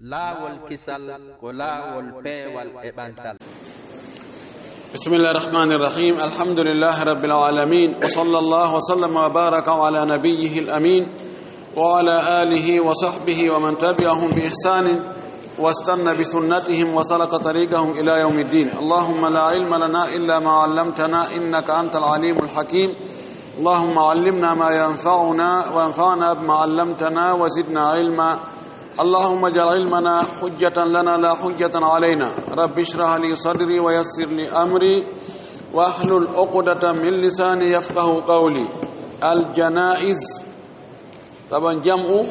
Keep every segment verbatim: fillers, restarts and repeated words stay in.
Laawol kisal ko laawol peewal e ɓantal. بسم الله الرحمن الرحيم. الحمد لله رب العالمين. وصلى الله وسلم وبارك على نبيه الأمين وعلى آله وصحبه ومن تبعهم بإحسان واستن بسنتهم وسلك طريقهم إلى يوم الدين. اللهم لا علم لنا إلا ما علمتنا إنك أنت العليم الحكيم. اللهم علمنا ما ينفعنا وانفعنا بما علمتنا وزدنا علما. اللهم اجعل علمنا حجة لنا لا حجة علينا. رب اشرح لي صدري ويسر لي أمري واحلل عقدة من لساني يفقه قولي. الجنائز، طبعا جمع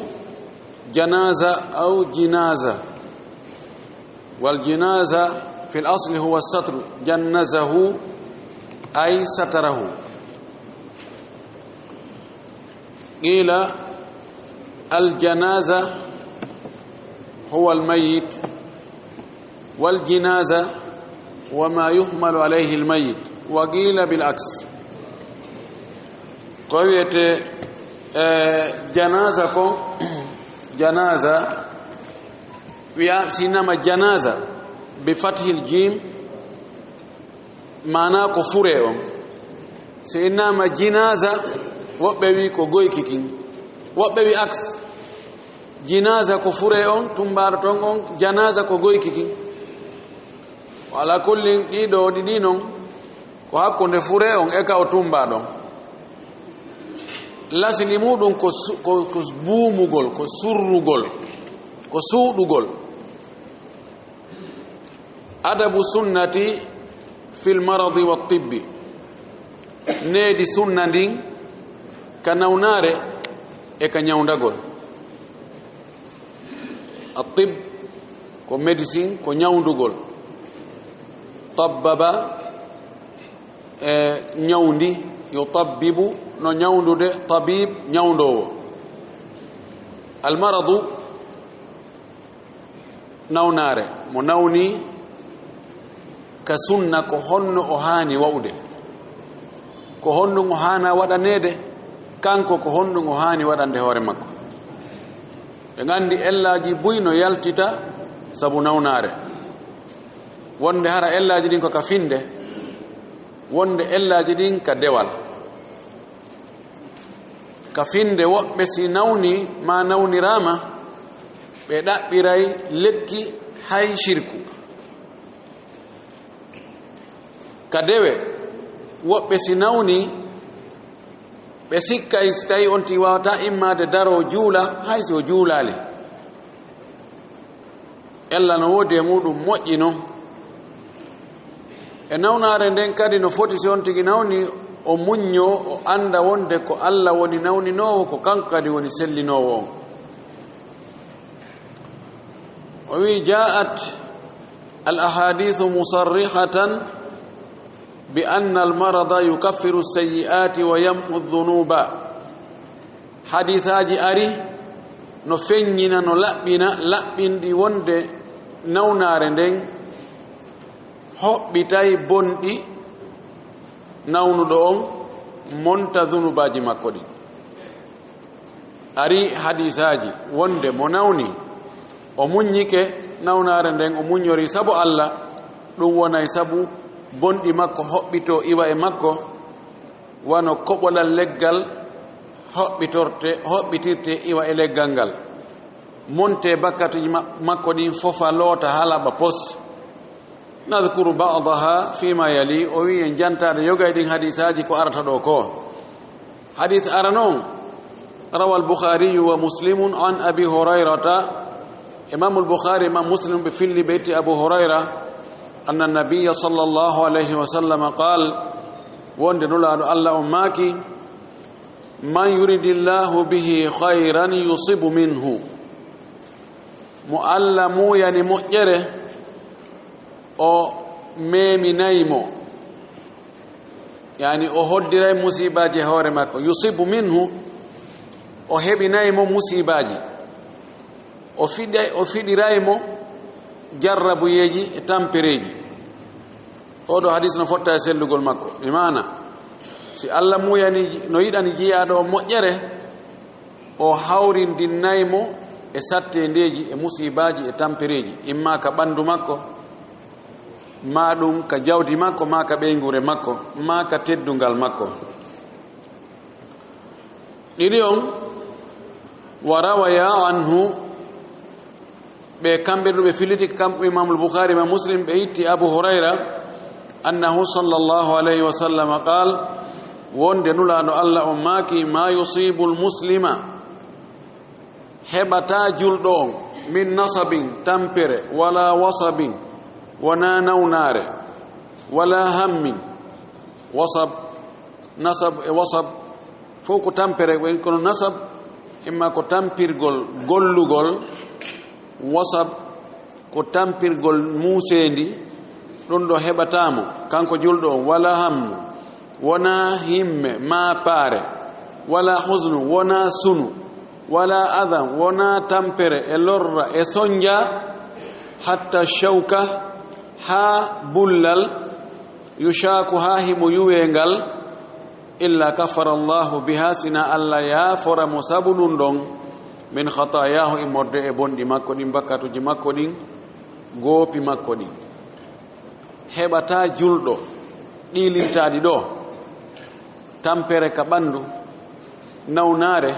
جنازة أو جنازة، والجنازة في الأصل هو الستر، جنزه أي ستره. قيل الجنازة هو الميت، والجنازة وما يحمل عليه الميت، وقيل بالعكس. Ko wiyete, eh, janaza ko, janaza, wiya sinama janaza, bi fathil jim, maana ko fure on. So innama jinaza, woɓɓe wi ko goyki kin, woɓɓe wi aks. Jinaza ko fure on, tumbaɗo ton on, janaza ko goyki kin. Wala kullin ɗiɗo ɗiɗi non, ko hakkunde fure on e ka o tumbaɗon. Lasili muɗum ko su-, ko, ko buumugol, ko surrugol, ko suuɗugol. Adabu sunnati fil maradi wa tibbi. Needi sunna ndin ka nawnaare e ka ñawndagol. Atib ko médecine, ko ñawndugol. Tabbaba, e ñawndi, yutabbibu, no ñawndude, tabib, ñawndoowo. Almaradu, nawnaare, mo nawni ka sunna, ko honno o haani wa'ude, ko honɗum o haana waɗaneede, kanko ko honɗum o haani waɗande hoore makko. Ɓe nganndi ellaaji buy no yaltita sabu nawnaare, wonde hara ellaaji ɗin ko ka finde, wonde ellaaji ɗin ka dewal. Ka finde, woɓɓe si nawni ma nawniraama, ɓe ɗaɓɓiray lekki hay shirku. Ka dewe, woɓɓe si nawni, ɓe sikkay si tawi on ti wawata immaade daro juula, hay si o juulaali. Ella no woodi e muɗum moƴƴi non. E nawnaare nden kadi no foti si on tigi nawni, o muñño, o annda wonde ko Alla woni nawninoowo, ko kanko kadi woni sellinoowo on. O wi, "Ja'at al ahadithu musarrihatan bi anna al marada yukaffiru sayyi'ati wa yamhu dhunuba." Hadisaaji ari no feññina, no laɓɓina, laɓɓinɗi wonde nawnaare nden hoɓɓitay bonɗi nawnuɗo on, monta zunubaaji makko ɗin. Ari hadisaaji wonde mo nawni, o muññike nawnaare nden, o muññori sabu Alla, ɗum wonay sabu bonɗi makko hoɓɓito iwa e makko, wano koɓolal leggal hoɓɓitorte, hoɓɓitirte iwa e leggal ngal. Monte bakkatuji ma-, makko ɗin fofa, loota haa laɓa pos. Nadhkuru ba'daha fima yali, o wi en jantaade yoga e ɗin hadisaaji ko arata ɗo ko. Hadis arano on, rawa al-Bukhari wa Muslimun an Abi Hurayrata, Imam al-Bukhari, Imam Muslim ɓe filli ɓe itti Abu Hurayra, anna nabiyya sallallahu alayhi wa sallam qaal, wonde Nulaaɗo Alla on maaki, "Man yuridillahu bihi khayran yusib minhu." Mo Alla muuyani moƴƴere, o meeminay mo. Yani, o hoddiray musiibaaji e hoore makko. Yusibu minhu, o heɓinay mo musiibaaji. O fiɗay, o fiɗiray mo jarrabuyeeji e tampereeji. Oɗo hadis no fotta e sellugol makko. Bi maana, si Alla muuyani, no yiɗani jiyaaɗo o moƴƴere, o hawrindinnay mo e satteendeeji, e musiibaaji, e tampereeji, imma ka ɓanndu makko, maa ɗum ka jawdi makko, maa ka ɓeynguure makko, maa ka teddungal makko. Ɗiɗi on, wa rawaya anhu, ɓe kamɓe ɗo ɓe filliti, kamɓe Imamul Bukhari ma Muslim, ɓe itti Abu Hurayra, annahu sallallahu alayhi wa sallam qal, wonde Nulaaɗo Allah on maaki, ma yusibul muslima, heɓata julɗo on, min nasabin, tampere, wala wasabin, wona nawnaare, wala hammin, wasab, nasab e wasab, fof ko tampere, kono nasab, imma ko tampirgol gollugol, wasab, ko tampirgol muuseendi, ɗum ɗo heɓataamo, kanko julɗo on, wala hammu, wona himme, maa paare, wala husnu, wona sunu, wala adan, wona tampere, e lorra, e sonja, hatta shawka, haa bullal, yushaaku, haa himo yuwee ngal, illa kaffara Allahu biha, sina Allah yaafora mo sabu ɗum ɗon, min khatayaahu, immorde e bonɗi makko ɗin, bakkatuuji makko ɗin, goopi makko ɗin. Heɓata julɗo ɗii lintaaɗi ɗo, tampere ka ɓanndu, nawnaare,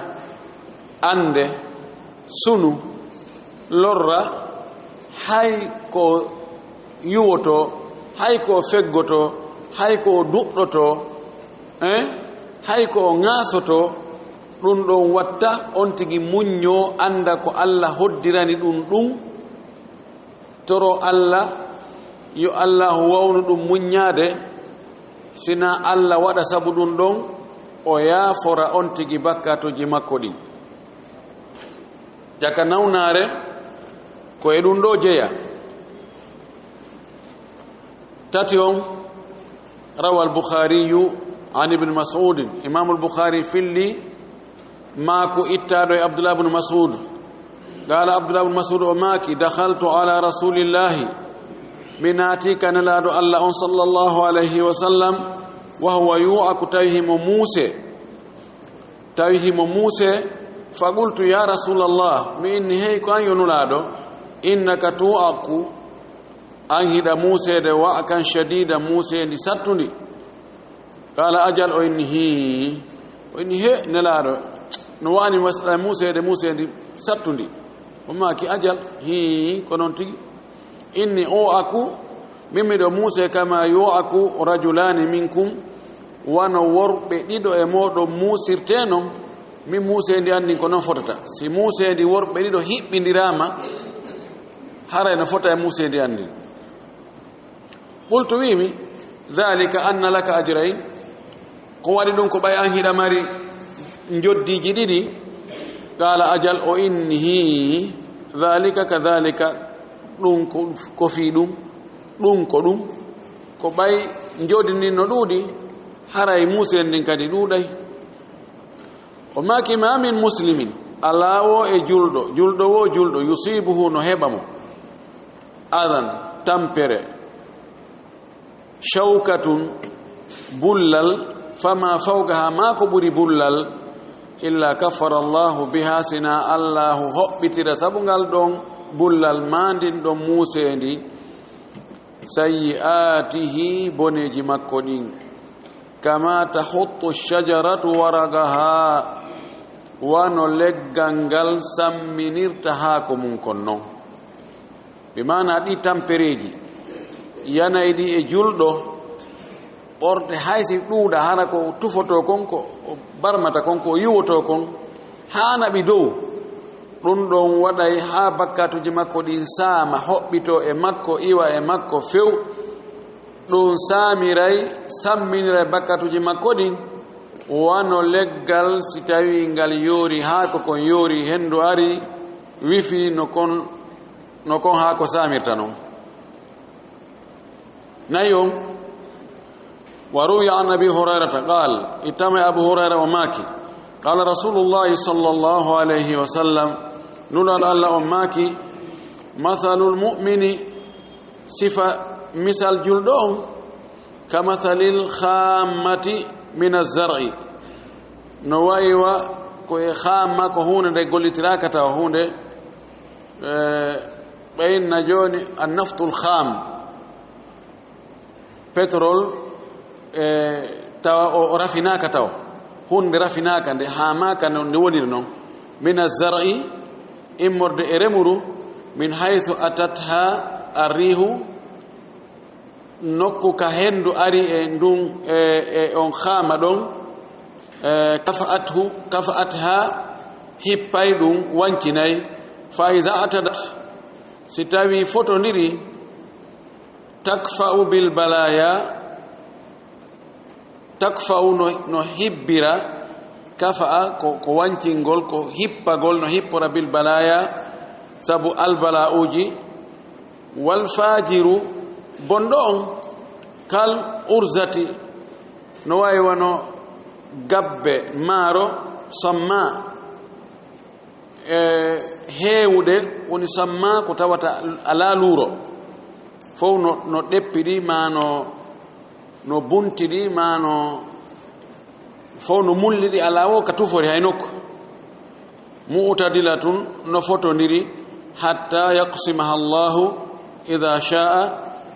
annde, sunu, lorra, hay ko yuwotoo, hay ko feggotoo, hay ko duɗɗotoo, eh? Hay ko ŋaasotoo, ɗum ɗon watta on tigi muññoo, annda ko Allah hoddirani ɗum ɗum, toro Allah, yo Allahu wawnu ɗum muññaade, sina Allah waɗa sabu ɗum ɗon, o yaafora on tigi bakkatuuji makko ɗin. Jaka nawnaare, ko e ɗum ɗo jeya. Tati on, rawa al-Bukhariyu an Ibn Mas'udin. Imamul Bukhari filli maaku ittaaɗo e Abdullah ibn Mas'ud. Qala Abdullah ibn Mas'ud o maaki, dakhaltu ala Rasulillahi. Mi naati ka Nelaaɗo Allah on sallallahu alayhi wa sallam, wa huwa yu'aku, tawi himo muuse. Tawi himo muuse, fa qultu, ya Rasulallah, mi inni, hey, ko an yo Nulaaɗo, innaka tu'aku, an hiɗa muuseede, wa'kan shadidan, muuseendi sattundi. Qala, ajal, o inni, hii, o inni, he, Nelaaɗo, no wa'ani mas-, muuseede, muuseendi sattundi. O maaki, ajal, hii, ko non tigi. Inni u'aku, min miɗo muuse, kama yu'aku rajulaani minkum, wano worɓe ɗiɗo e mooɗon muusirtee non, min muuseendi an ndin ko non fotata. Si muuseendi worɓe ɗiɗo hiɓɓindiraama, haray no fota e muuseendi an ndin. Qultu, wiimi, dhalika anna laka ajrayn, ko waɗi ɗum ko ɓay an hiɗa mari njoddiiji ɗiɗi? Qala, ajal, o inni, hii, dhalika kadhalika, ɗum ko, ko fii ɗum, ɗum ko ɗum, ko ɓay njoddi ndin no ɗuuɗi, haray muuseendi ndin kadi ɗuuɗay. O maaki, ma min muslimin, alaa woo e julɗo, julɗo woo julɗo, yusibuhu, no heɓa mo, adan, tampere, shawkatun, bullal, fama fawqaha, maa ko ɓuri bullal, illa kaffara Allahu biha, sina Allahu hoɓɓitira sabu ngal ɗon bullal maa ndin ɗon muuseendi, sayyi'aatihi, boneeji makko ɗin, kama tahuttu shajaratu waraqaha, wano leggal ngal samminirta haako mum kon non. Bi maana ɗi tampereeji, yanayi ɗi e julɗo, ɓorɗe hay si ɗuuɗa, hara ko tufotoo kon, ko o barmata kon, ko o yiwotoo kon, haa naɓi dow. Ɗum ɗon waɗay haa bakkatuuji makko ɗin saama, hoɓɓitoo e makko, iwa e makko few. Ɗum saamiray, samminiray bakkatuuji makko ɗin, wano leggal, si tawii ngal yoori haako kon yoori, henndu ari, wifi no kon, no kon haako saamirta non. Nayi on, wa ruwiya an Abi Hurayrata qaal, ittama e Abu Hurayra o maaki, qaala Rasuulullaahi sallallaahu alayhi wa sallam, Nulaaɗo Allah on maaki, masalul mu'mini, sifa misal julɗo on, ka masalil xaammati mina zar'i, no wayi wa ko e xaamma, ko huunde nde gollitiraaka tawa huunde Eh, ɓe inna jooni annaftul kham, pétrole, eh, tawa o, o rafinaaka tawa. Huunde rafinaaka, nde haamaaka no nde woniri noon. Min azzar'i, immorde e remuru, min haythu atatha arrihu, nokku ka henndu ari e ndun, e, e on khaama ɗon, e, kafa'athu, kafa'atha, hippay ɗum, wancinay. Fa iza atadat, si tawi fotondiri, takfa'u bil balaya, takfa'u no, no hibbira, kafa'a ko, ko wancingol, ko hippagol, no hippora bil balaya, sabu albala'uji. Wal fajiru, bonɗo on, kal urzati, no wayi wano gabbe maaro, samma, e heewude, woni samma ko tawata alaa luuro, fow no, no ɗeppiɗi, ma no, no buntiɗi, ma no, fow no mulliɗi, alaa wo ka tufori hay nokku. Mu'tadilatun, no fotondiri, hatta yaqsimaha Allahu idha sha'a,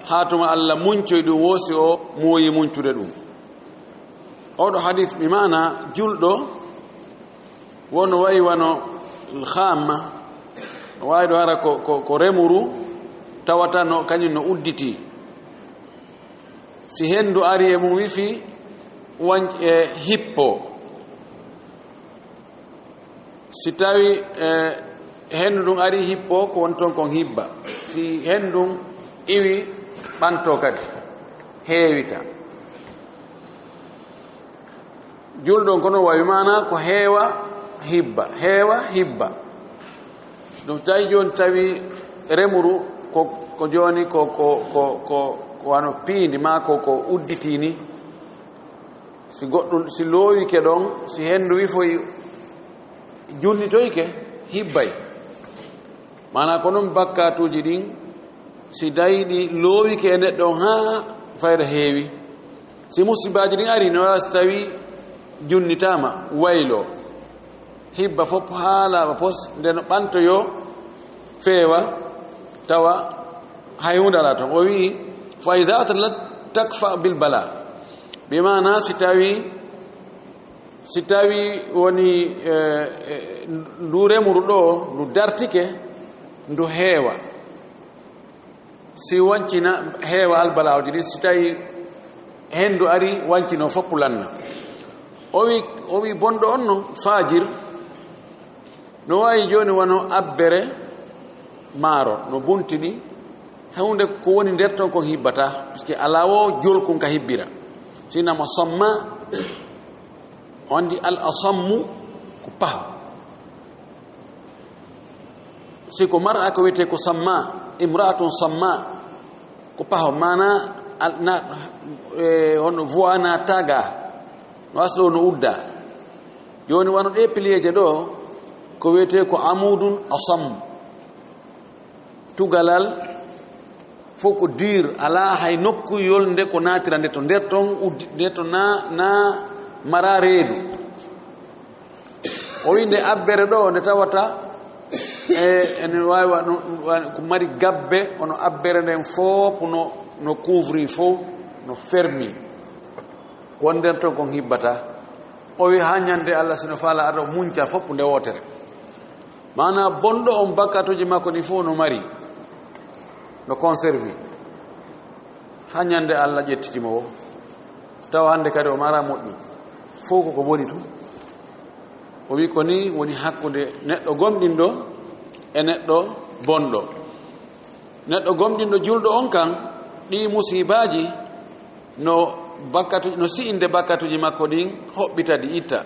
haa tuma Allah muncoy ɗum, wo si o muuyi muncude ɗum. Oɗo hadith, bi maana julɗo, wono wayi wano khamma, no wawi ɗo hara ko, ko, ko remuru, tawata no, kañum no udditi. Si henndu ari e mum wifi, wan-, e hippo. Si tawi, e, henndu ndun ari hippo, ko woni toon kon hibba. Si henndu ndun iwi, ɓanto kadi, heewita. Julɗo on kono wawi maana ko heewa hibba, heewa hibba. Ɗum tawi jooni tawi remuru ko, ko jooni ko, ko, ko, ko, ko wano piindi maa ko, ko udditi ni. Si goɗɗum, si loowike ɗon, si henndu wifoyi, junnitoyke, hibbay. Maanaa ko non bakkaatuuji ɗin, si dayi ɗi loowike e neɗɗo on haa fayda heewi. Si musibaaji ɗin ari, no waasi tawi junnitaama, wayloo. Hibba fof haa laaɓa pos, nde no ɓantoyoo feewa, tawa hay huunde alaa toon. O wi'i, "Fa iza atalat takfa bil bala." Bi maanaa si tawi, si tawi woni, eh, eh, ndu remuru ɗo, ndu dartike, ndu heewa. Si wancina heewa albalaaji ɗin, si tawi henndu ari, wancino fof lanna. O wi, o wi bonɗo on no faajir, no waawi jooni wano abbere maaro, no bunti ɗi, huunde ko woni nder ton kon hibbata, parce que alaa wo jolkun ka hibbira. Sinama somma, on di al asammu ko paho. Si ko mar'a ko wiyetee ko samma, imra'atun samma, ko paho, maana al-, na, e, on voix na taga, no aslo no udda. Jooni wano ɗe piliyeeje ɗo, ko wiyetee ko amudun asam. Tugalal fof ko dur, alaa hay nokku yolnde ko naatira nde to nder ton uddi, nde to na, na mara reedu. O wi nde abbere ɗo, nde tawata, e, ene waawi wa-, no, wa-, ko mari gabbe, ono abbere nden fof no, no couvrir fof, no fermi. Ko nder ton kon hibbata. O wi haa ñande Allah sino faala ado munca fof nde wootere. Maanaa bonɗo on bakkatuuji makko ɗi fof no mari, no conservi. Haa ñande Allah ƴettiti mo o. Tawa hannde kadi o mara moƴƴi. Fof ko ko boni tun. O wi ko ni woni hakkunde neɗɗo gomɗinɗo e neɗɗo bonɗo. Neɗɗo gomɗinɗo julɗo on kan, ɗi musibaaji no bakkatu-, no si'inde bakkatuuji makko ɗin hoɓɓita ɗi itta.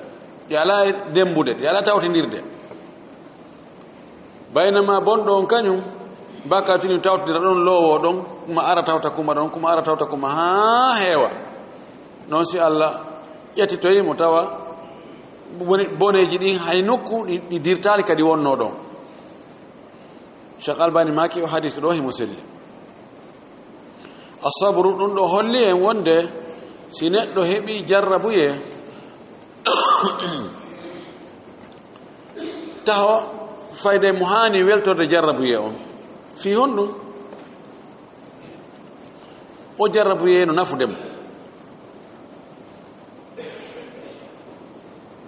Ɗi alaa e dembude, ɗi alaa tawtindirde. Baynama bonɗo on kañum, bakkatuuji ɗin tawtindira ɗon, loowo ɗon, kuma ara tawta kuma ɗon, kuma ara tawta kuma haa heewa. Noon si Allah ƴettitoyi mo tawa bone-, boneeji ɗin hay nokku ɗi, ɗi dirtaali kadi wonnoo ɗon. Cheikh Albani maaki o hadis ɗo himo selli. Asabru, ɗum ɗo holli en wonde si neɗɗo heɓi jarrabuyee, taho Fayde mo haani weltorde jarrabuyee on. Fii honɗum? O jarrabuyee no nafude mo.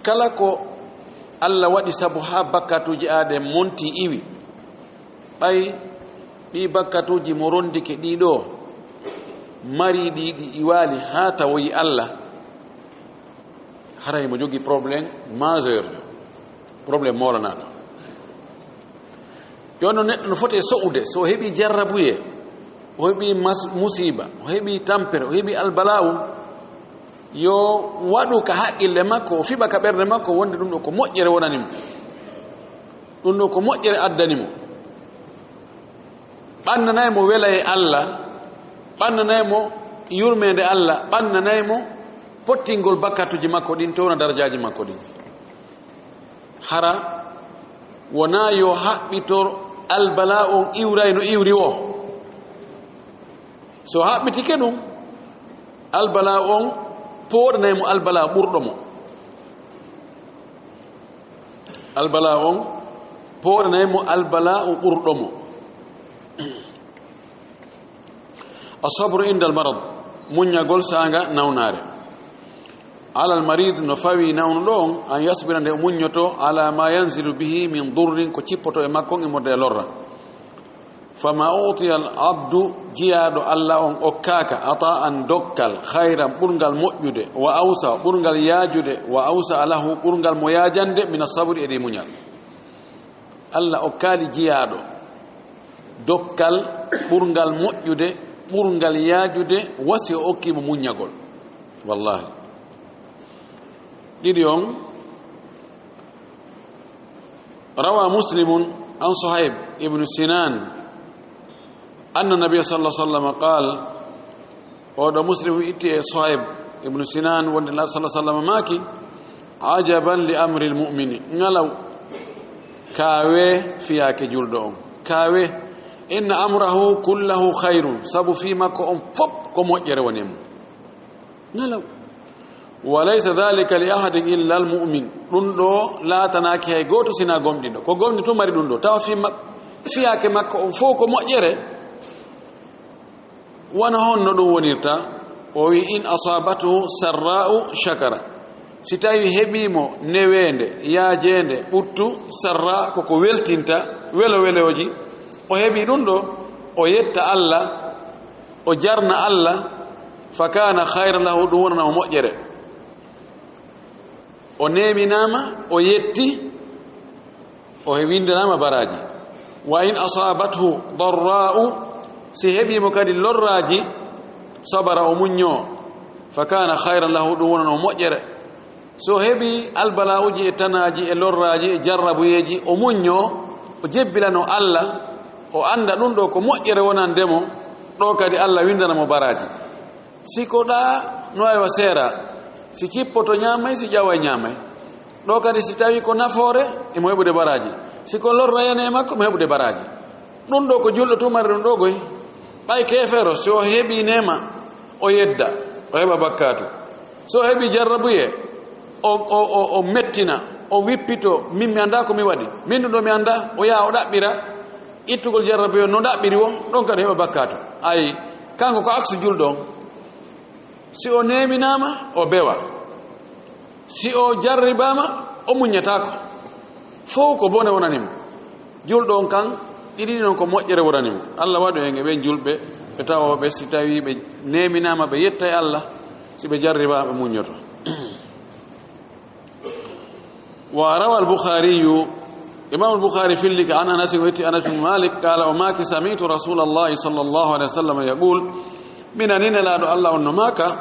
Kala ko Alla waɗi sabu haa bakkatuuji aɗe monti iwi, ɓay ɗi bakkatuuji mo rondike ɗiɗo mari ɗi, ɗi iwaali haa tawoyi Alla, haray mo jogii problème majeur, problème moolanaaɗo. Yo no neɗɗo no foti e so'ude, so o heɓii jarrabuyee, o heɓii mas-, musiiba, o heɓii tampere, o heɓii albala'u, yo waɗu ka haqqille makko, o fiɓa ka ɓernde makko wonde ɗum ɗo ko moƴƴere wonani mo. Ɗum ɗo ko moƴƴere addani mo. Ɓannanay mo wela e Alla, ɓannanay mo yurmeende Alla, ɓannanay mo pottingol bakkatuuji makko ɗin, towna darajaaji makko ɗin. Hara wonaa yo haɓɓitor albala'u on iwray no iwri o. So haɓɓitike ɗum, albala'u on pooɗanay mo albala'u ɓurɗo mo. Albala'u on pooɗanay mo albala'u ɓurɗo mo. As-sabru indal marad, muññagol saanga nawnaare. Alal marid, no fawi nawnuɗo on, an yasbira, nde o muññoto, ala ma yanzilu bihi min durrin, ko cippoto e makko on immorde e lorra. Fama utiya al abdu, jiyaaɗo Alla on okkaaka, ata'an, dokkal, khayran, ɓurngal moƴƴude, wa awsa, ɓurngal yaajude, wa awsa lahu, ɓurngal mo yaajande, min as-sabri, e ɗi muñal. Alla okkaali jiyaaɗo dokkal ɓurngal moƴƴude, ɓurngal yaajude, wa si o okkii mo muññagol. Wallahi. Ɗiɗi on, rawa Muslimun an Suhayb ibn Sinan, anna Nabiyya sallallahu alaihi wasallam qaal, oo ɗoo Muslim itti e Suhayb ibn Sinan, wonde Nulaaɗo sallallahu alaihi wasallam maaki, "Ajaban li amril mu'mini, ŋalaw, kaawee fiyaake julɗo on, kaawee, inna amrahu kullahu khayrun, sabu fii makko on fof ko moƴƴere woni e mum." Ŋalaw. "Wa laysa dhalika li ahadin illa al mu'min." Ɗum ɗoo laatanaaki hay gooto sinaa gomɗinɗo. Ko gomɗi tun mari ɗum ɗoo. Tawa fii mak-, fiyaake makko on fof ko moƴƴere. Wano honno ɗum wonirta? O wi, "In asaabathu sarra'u shakara." Si tawi heɓii mo neweende, yaajeende, ɓuttu, sarra, ko ko weltinta, welo welooji, o heɓii ɗum ɗoo, o yetta Alla, o jarna Alla, fa kaana khayran lahu, ɗum wonana mo moƴƴere. O neeminaama, o yetti, o he winndanaama baraaji. Wa in asaabathu darraa'u, si heɓii mo kadi lorraaji, sabara, o muññoo, fa kaana khayran lahu, ɗum wonana mo moƴƴere. So heɓii albalaa'uji e tanaaji e lorraaji e jarrabuyeeji, o muññoo, o jebbilanoo Alla, o annda ɗum ɗoo ko moƴƴere wonande mo, ɗoo kadi Alla winndana mo baraaji. Si ko ɗaa no aywa seera, si cippoto ñaamay, si ƴaway ñaamay. Ɗoo kadi si tawi ko nafoore, emo heɓude baraaji. Si ko lorra yani e makko, emo heɓude baraaji. Ɗum ɗoo ko julɗo tun mari ɗum ɗoo goy. Ɓay keefeero, si o heɓii neema, o yedda, o heɓa bakkaatu. So o heɓii jarrabuyee, o, o, o, o mettina, o wippito, "Min mi anndaa ko mi waɗi. Min ɗum ɗoo mi anndaa." O yaha o ɗaɓɓira ittugol jarrabuyee no ɗaɓɓiri woo, ɗon kadi heɓa bakkaatu. Ay, kanko ko aksu julɗo on. Si o neeminaama, o bewa. Si o jarribaama, o muññataako. Fow ko bone wonani mo. Julɗo on kan, ɗiɗi non ko moƴƴere wonani mo. Allah waɗu en e ɓen julɓe, ɓe tawooɓe si tawii ɓe neeminaama, ɓe yetta e Allah, si ɓe jarribaama, ɓe muññoto. Wa rawa al-Bukhariyu, Imam al-Bukhari fillike an Anas, o yetti Anas bin Malik, qala, o maaki, sami'tu Rasulallahi sallallahu alaihi wasallam yaqul, mi nani Nelaaɗo Allah on no maaka,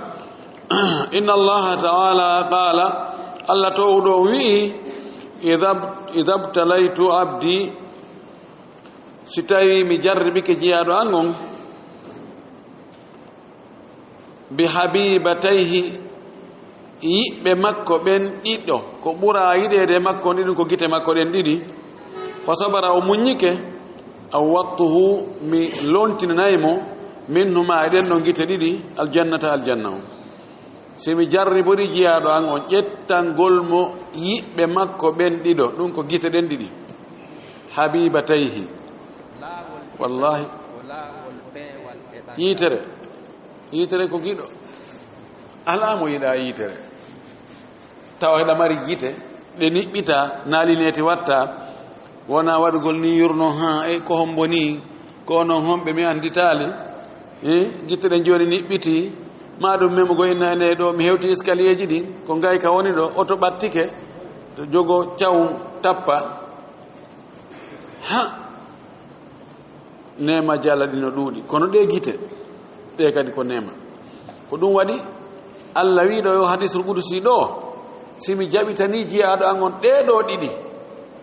inna Allaha ta'ala qala, Allah toowuɗo on wi'i, idha, idha ibtalaytu abdi, si tawi mi jarribike jiyaaɗo an on, bi habibatayhi, yiɓɓe makko ɓen ɗiɗo, ko ɓura yiɗeede e makko on ɗiɗum ko gite makko ɗen ɗiɗi, fa sabara, o muññike, awwattuhu, mi lontinanay mo, minhuma, e ɗen ɗon gite ɗiɗi, aljannata, aljanna on. Si mi jarribori jiyaaɗo an on ƴettangol mo yiɓɓe makko ɓen ɗiɗo, ɗum ko gite ɗen ɗiɗi, Habibatayhi. Wallahi, yitere, yitere ko giɗo. Alaa mo yiɗaa yitere. Tawa eɗa mari gite, ɗe niɓɓita, naali neeti watta. Wona waɗugol ni yurno, ha, e ko hombo ni, ko non homɓe mi anditaali. Eh, gite ɗen jooni niɓɓiti. Ma ɗum memugo inna ene ɗo, mi hewti escalierji ɗin, ko ngayka woni ɗo, oto ɓattike, to jogo caw tappa. Ha! Neema Alla ɗi no ɗuuɗi, kono ɗe gite, ɗe kadi ko neema. Ko ɗum waɗi, Alla wi ɗo yo hadisul qudusi ɗo, si mi jaɓitani jiyaaɗo an on ɗee ɗo ɗiɗi,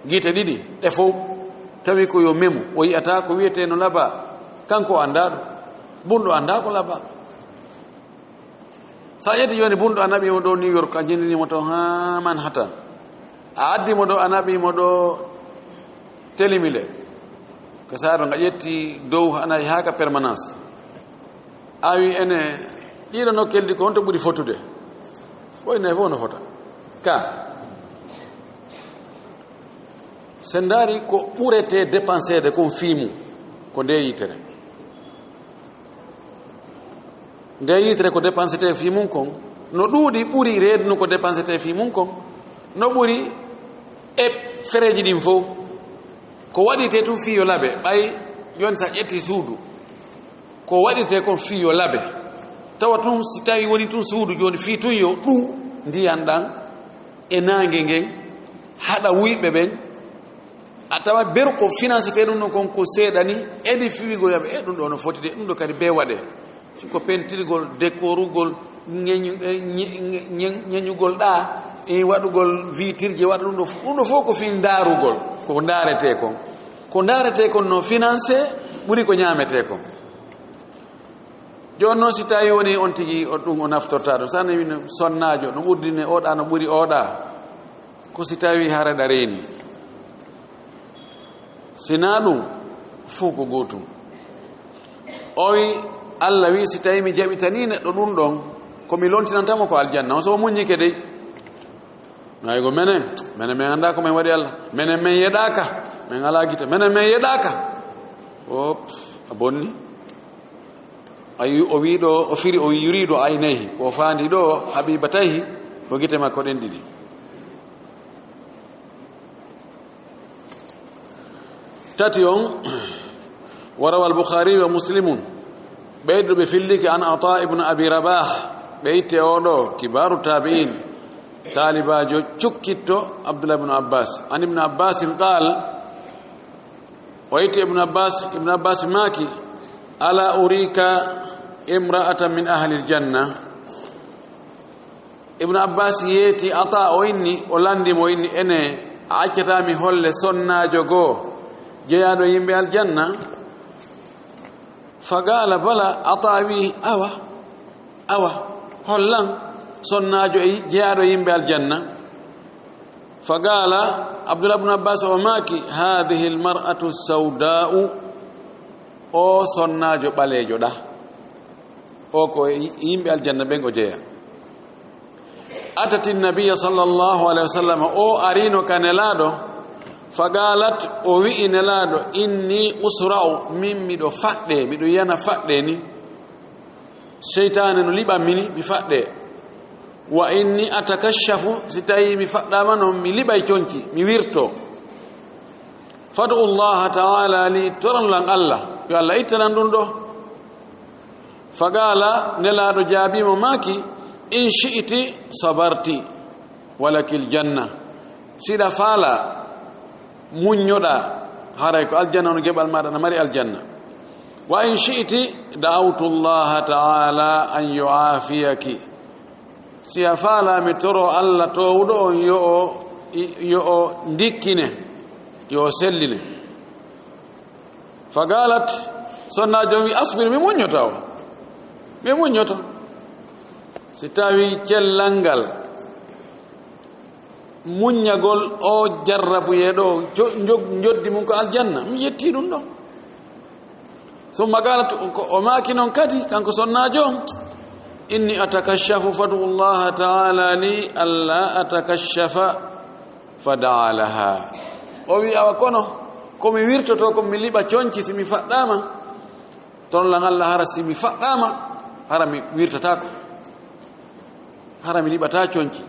gite ɗiɗi, ɗe fow, tawi ko yo memu, o yi'ata ko wiyetee no laba, kanko o anndaa ɗum, bunɗo anndaa ko laba. So a ƴetti jooni bunɗo a naɓii mo ɗo New York, a jindinii mo to haa Manhattan, a addi mo ɗo, a naɓii mo ɗo Telimile, ko saare ɗo nga ƴetti dow, ana yaha ka permanence. A wi ene, ɗiɗo nokkeeli ɗi ko honto ɓuri fotude? Ko ene fof no fota. Ka, sen ndaari ko ɓuretee dépenseede kon fii mum, ko nde yitere. Nde yitere ko dépensetee fii mum kon, no ɗuuɗi ɓuri reedu no ko dépensetee fii mum kon, no ɓuri e fereeji ɗin fof. Ko waɗitee tun fii yo laɓe, ɓay jooni sa ƴetti suudu, ko waɗitee kon fii yo laɓe. Tawa tun si tawi woni tun suudu jooni fii tun yo ɗu ndiyan ɗan e naange ngen haɗa wuyɓe ɓen, a tawa beru ko finansetee ɗum ɗon kon ko seeɗa ni, edi fiwigol yaɓe, e ɗum ɗo no foti de, ɗum ɗo kadi be waɗee. Si ko pentirgol, dekorugol, ñeñu-, e, ñe-, ñe-, ñe-, ñeñugol ɗa, e waɗugol vitirje, waɗa ɗum ɗo fof. Ɗum ɗo fof ko fii ndaarugol, ko ndaaretee kon. Ko ndaaretee kon no financé, ɓuri ko ñaametee kon. Jooni noon si tawi woni on tigi, o ɗum o naftorta ɗum. Sa nani wino sonnaajo, no ɓurdine oɗa, no ɓuri oɗa. Ko si tawi hara ɗa reeni. Si naa ɗum, fuu ko gootum. O wi, Alla wi, si tawi mi jaɓitanii neɗɗo ɗum ɗon, ko mi lontinanta mo ko aljanna. On so o muññike dey. Nay go menen, menen men anndaa ko men waɗi Alla. Menen men yeɗaaka, men alaa gite. Menen men yeɗaaka. Op, a bonni. Ayi, o wi ɗo, o firi, o wi yuriidu aynayhi. Ko o faandi ɗo, habibatayhi, ko gite makko ɗen ɗiɗi. Tati on, wa rawal Bukhari wa Muslimun. Ɓeyduɓe fillike an Ata ibn Abi Rabah, ɓe itte o ɗo, kibaaru tabi'in, taalibaajo cukkitto Abdullah ibn Abbas. An ibn Abbasin qaal, o itte ibn Abbas, ibn Abbas maaki, ala urika imra'atan min ahlil janna. Ibnu Abbas yeeti Ata o inni, o landi mo inni, ene a accataa mi holle sonnaajo goo jeyaaɗo yimɓe aljanna? Fagala bala, Ata wi, awa, awa, hollan sonnaajo e jeyaaɗo yimɓe aljanna. Fagala, Abdullah ibn Abbas o maaki, hadhihi almar'atu sawda'u, o sonnaajo ɓaleejo ɗa, o ko yimɓe aljanna ɓen o jeya. Atati nabiya sallallahu alaihi wasallam, o arino ka Nelaaɗo, fagalat, o wi'i Nelaaɗo, inni usra'u, min miɗo faɗɗe, miɗo yana faɗɗe ni. Seytaane no liɓammi ni, mi faɗɗe. Wa inni atakashafu, si tawi mi faɗɗaama noon, mi liɓay conci, mi wirto. Fad'u Allaha ta'ala li, toron lan Allah, yo Allah ittanan ɗum ɗo. Fagala, Nelaaɗo jaabiimo maaki, in shi'ti sabarti, walakil janna. Siɗa faala, muññoɗa, haray ko aljanna on geɓal maaɗa, na mari aljanna. Wa in shi'ti da'awtu Allaha ta'ala an yu'afiyaki. Si a faala, mi toro Allah toowuɗo on yo o, yo o ndikkine, yo o selline. Fagalat, sonnaajo on wi, asbir, mi muññoto, awa. Mi muññoto. Si tawi cellal ngal, muññagol o jarrabuyee ɗo, jo-, njog-, njoddi mum ko aljanna, mi yetti ɗum ɗo. Summa galat, ko o maaki noon kadi, kanko sonnaajo on, inni atakashafu, fad'u Allaha ta'ala li alla atakashafa. Fada'a laha. O wi, awa kono, Ko mi wirtotoo ko mi liɓa conci si mi faɗɗaama. Torlan Allah, hara si mi faɗɗaama, hara mi wirtataako. Hara mi liɓataa conci.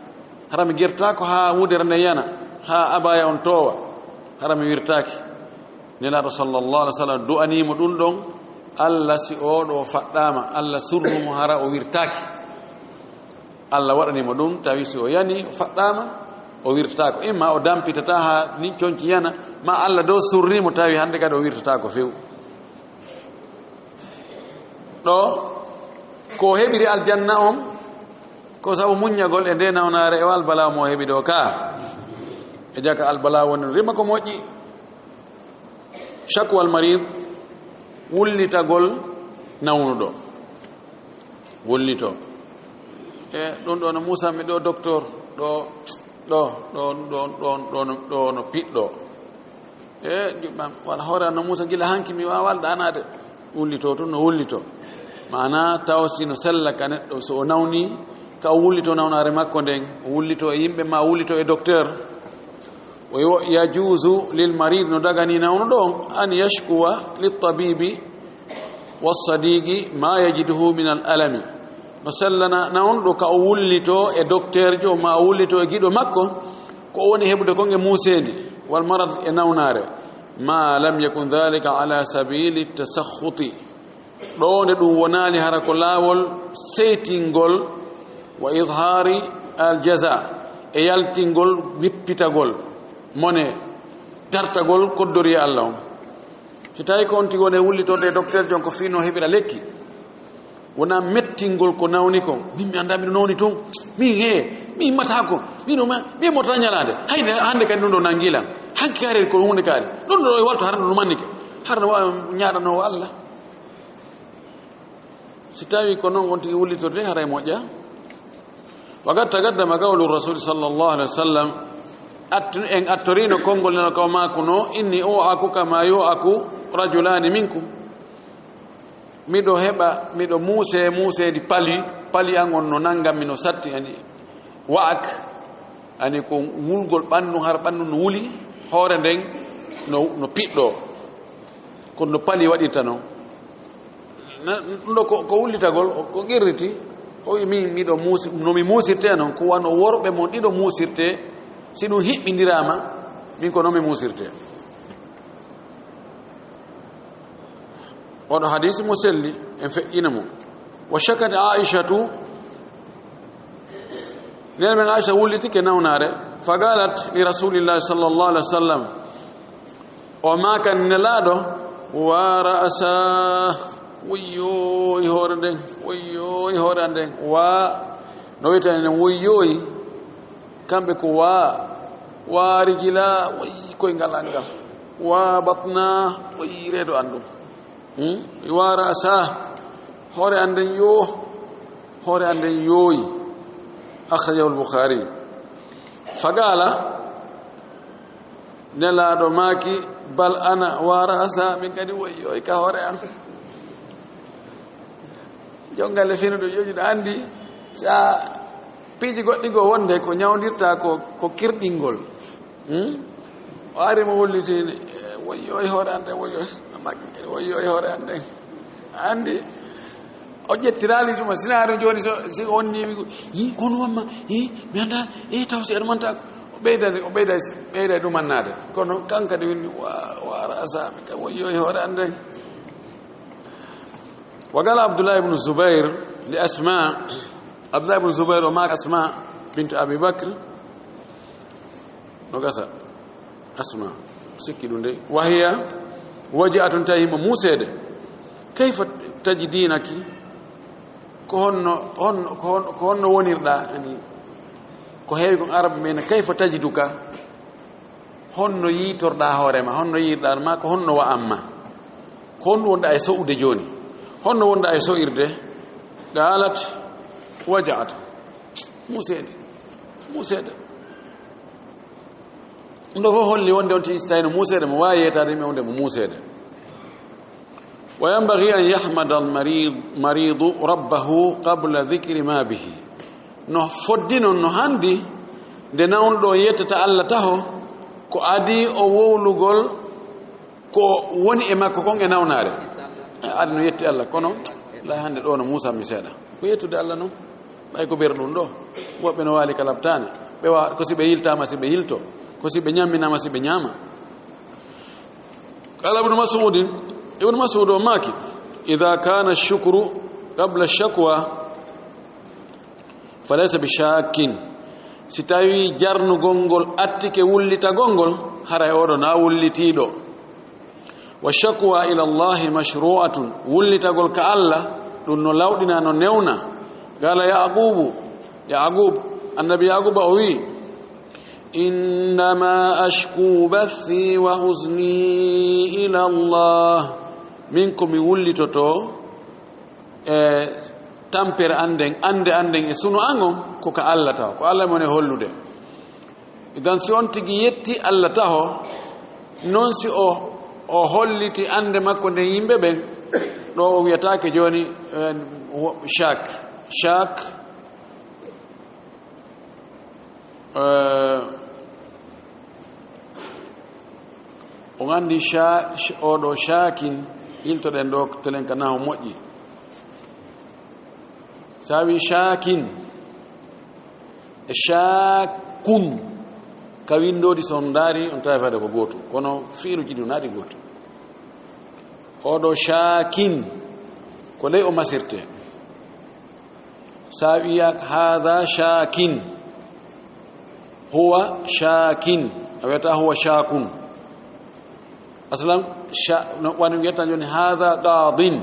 Hara mi gertaako haa wudere nde yana, haa abaya on toowa. Hara mi wirtaaki. Nelaaɗo sallallahu alaihi wasallam du'anii mo ɗum ɗon. Allah si oo ɗoo faɗɗaama, Allah surnu mo hara o wirtaaki. Allah waɗani mo ɗum, tawi si o yani, o faɗɗaama, o wirtaako. Imma o dampitataa haa ni conci yana, ma Allah ɗoo surni mo, tawi hannde kadi o wirtataako few. Ɗo ko heɓiri aljanna on, ko sabu muññagol e nde nawnaare e albala mo heɓi ɗo ka. E jaka albala woni rima ko moƴƴi. Shakwal marid, wullitagol nawnuɗo. Wullito. E ɗum ɗo no Muusa mi ɗo docteur, ɗo, ɗo, ɗo, ɗo, ɗo, ɗo, no- ɗo no piɗɗo. E juɓɓam, wala hoore an no Muusa gila hanki mi waawal ɗaanaade. Wullito tun no wullito. Maana taw si no sella ka neɗɗo, so o nawni, ka o wullito nawnaare makko nden, o wullito e yimɓe ma, o wullito e docteur. O yo-, yajuuzu lil marid, no dagani nawnuɗo on, an yashkuwa lit tabibi was sadiqi ma yajiduhu min al alami. No sellana nawnuɗo ka o wullito e docteur jo, ma o wullito e giɗo makko, ko o woni heɓude kon e muuseendi, wal marad, e nawnaare. Ma lam yakun dhalika ala sabili tasakhuti. Ɗo nde ɗum wonaali hara ko laawol seytingol, wa idhaari al jaza, e yaltingol wippitagol mone, dartagol koddori Allah on. Si tawi ko on tigi woni e wullitorde e docteur jon ko fii no heɓira lekki, wona mettingol ko nawni kon. Min mi anndaa, miɗo nawni tun. Min he, mi immataako. Miɗo ma, mi immata ñalaande. Hay nde, hannde kadi ɗum ɗo nangilan. Hanki kaari ko huunde kaari. Ɗum ɗo e walto hara ɗum mannike. Hara no wa-, ñaaɗanoowo Allah. Si tawi ko non on tigi wullitorde, haray moƴƴa. Wa qad taqaddama qawlu Rasul sallallahu alaihi wasallam. Attu-, en attorino konngol nana ko maakuno, "Inni u'aku kama yu'aku rajulani minkum." Miɗo heɓa, miɗo muuse, muuseedi pali, pali an on no nanngam mi no satti, ani wa'ak, ani ko wulgol ɓanndu, har ɓanndu no wuli, hoore nden no, no piɗɗo. Kono no pali waɗirta non. Na-, ɗum ɗo ko, ko wullitagol, ko qirriti, o wi min miɗo muusi, no mi muusirte non, ko wano worɓe mon ɗiɗo muusirte, si ɗum hiɓɓindiraama, min ko no mi muusirte. Oɗo hadisi mo selli, en feƴƴina mo. Wa shakat Aishatu, nene men Aisha wullitike nawnaare, fagalat li Rasulillahi sallallahu alaihi wasallam, o maakan Nelaaɗo, wa ra'asa, woyyooy hoore nden, woyyooy hoore an nden, wa, no wiyetee nen, woyyooy, kamɓe ko wa, wa rijila, woyyi koyngal an ngal, wa batna, woyyi reedo an ɗum. Hmm? Wa ra'asa, hoore an nden yo, hoore an nden yooyi. Akhrajahu al-Bukhari. Fagala, Nelaaɗo maaki, "Bal ana wa ra'asa, min kadi woyyoy ka hoore am." Jongal e fino ɗo jooɗi ɗo anndi, sa piiji goɗɗi goo wonde ko ñawndirta ko, ko kirɗingol. Hmm? O ari mo wulliti, eh, "Woyyoy hoore an nden, woyyoy." Maaki kadi, "Woyyoy hoore an nden." Anndi, o ƴettiraali tuma, sinaari jooni so, si on ni, "Yi, kono wamma, yi, mi anndaa, e taw si aɗa manta." O ɓeyda, o ɓeyda, ɓeyda ɗum annaade. Kono kanka de winni, "Wa, wa ra'asa, mi ka woyyoy hoore an nden." Wa qala Abdullah ibn Zubair li Asma, Abdullah ibn Zubair o maaki Asma bint Abi Bakr, no gasa. Asma, sikki ɗum de. Wa hiya waji'atun, tawi himo muuseede. Kayfa tajidinaki? Ko honno, honno, ko honno, ko honno wonirɗaa? Ani, ko heewi kon Arabe men, "Kayfa tajiduka?" Honno yiitorɗaa hoore ma? Honno yiirɗaa ma? Ko honno wa'an ma? Ko honno wonɗaa e so'ude jooni? Honno wonɗaa e so'irde? Qalat, waja'at. Muuseede. Muuseede. Ɗum ɗo fof holli wonde on tigi, so tawi no muuseede, mo waawi yeetaade yimɓe wonde mo muuseede. Wa yanbaghi an yahmada al marid, maridu rabbahu qabla dhikri ma bihi. No foddi noon, no handi, nde nawnuɗo o yettata Allah taho, ko adii o wowlugol ko woni e makko kon e nawnaare. Aɗa no yetti Allah, kono la hannde ɗo no muusa mi seeɗa. Ko yettude Allah noon. Ɓay ko ɓeru ɗum ɗo, woɓɓe no waali ka labtaane. Ɓe wa-, ko si ɓe yiltaama, si ɓe yilto. Ko si ɓe ñamminaama, si ɓe ñaama. Qala Ibnu Mas'udin, Ibnu Mas'ud o maaki: "Idha kana shukru qabla shakwa, falaysa bi shakkin." Si tawi jarnugol ngol attike wullitagol ngol, haray oɗo na wullitiiɗo. "Wa shakwa ila Allahi mashru'atun." Wullitagol ka Allah, ɗum no lawɗina, no newna. Qala Yaqubu, Yaqub, annabi Yaquba o wi: "Innama ashku bathi wa huzni ila Allah." Min ko mi wullitoto e tampere an nden, annde an nden e sunu an on, ko ka Allah taw. Ko Allah mo ne hollude. Idan si on tigi yetti Allah taho, non si o, o holliti annde makko nden yimɓe ɓen, ɗo o wiyataake jooni, eh, wo-, shak. Shak, eh, on anndi sha-, sh-, oɗo shakin, iltoɗen ɗo telen ka naho moƴƴi. Sa wi shakin, e shakun, ka winndooji, so on ndaari, on tawi faade ko gootum. Kono fiiluuji ɗi wonaa ɗi gootum. Oɗo shakin, ko ley o masirte. Sa wiya haada shakin, huwa shakin, a wiyata huwa shakun. Aslan, sha-, no, wano wiyata jooni, haada qaadin.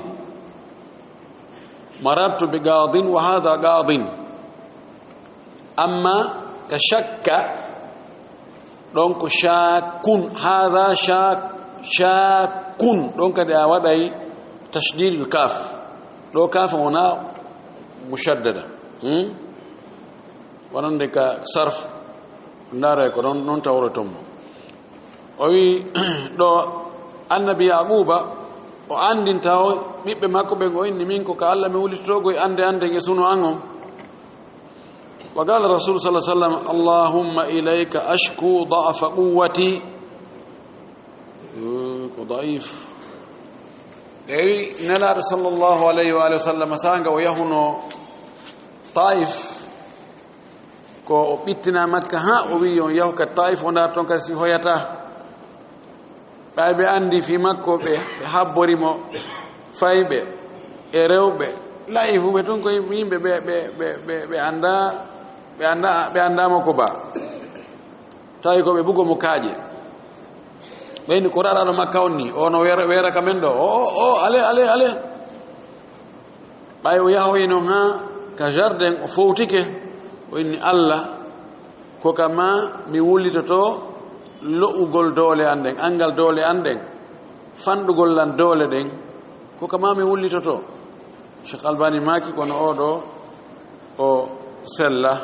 Marartu bi qaadin wa haada qaadin. Amma ka shakka, ɗon ko shakun, haada shak-, shakun, ɗon kadi a waɗay tashdidul kaf. Ɗo kaf wona mushaddada. Hmm? Wonande ka sarf, ndaare ko ɗon, non tawroton mo. O wi ɗo annabi Yaquba, o anndinta o ɓiɓɓe makko ɓen, o inni: "Min ko ka Allah mi wullitotogo e annde an nden e sunu an on." Wa qala Rasul sallallahu alaihi wasallam: "Allahumma ilayka ashku da'fa quwwati." Eh, ko da'if. Ewi, Nelaaɗo sallallahu alaihi wa alihi wasallam, saanga o yahuno Taif, ko o ɓittina Makka, ha o wi on yahu ka Taif, o ndaar ton kadi si hoyata. Ɓay ɓe anndi fii makko, ɓe, ɓe habbori mo fayɓe e rewɓe. La'ifuɓe tun ko yimɓe ɓe, ɓe, ɓe, ɓe, ɓe annda, ɓe annda, ɓe annda mo ko ba. Tawi ko ɓe bugo mo kaaƴe. Ɓe inni: "Ko raɗaɗo Makka on ni, o no weera, weera ka men ɗo. O, o, o, ale, ale, ale." Ɓay o yahoyi non haa ka jardin, o fowtike, o inni: "Allah, ko ka ma mi wullitoto lo'ugol doole an ɗen, anngal doole an ɗen, fanɗugol lan doole ɗen, ko ka ma mi wullitoto." Cheikh Albani maaki, kono oɗo o sella,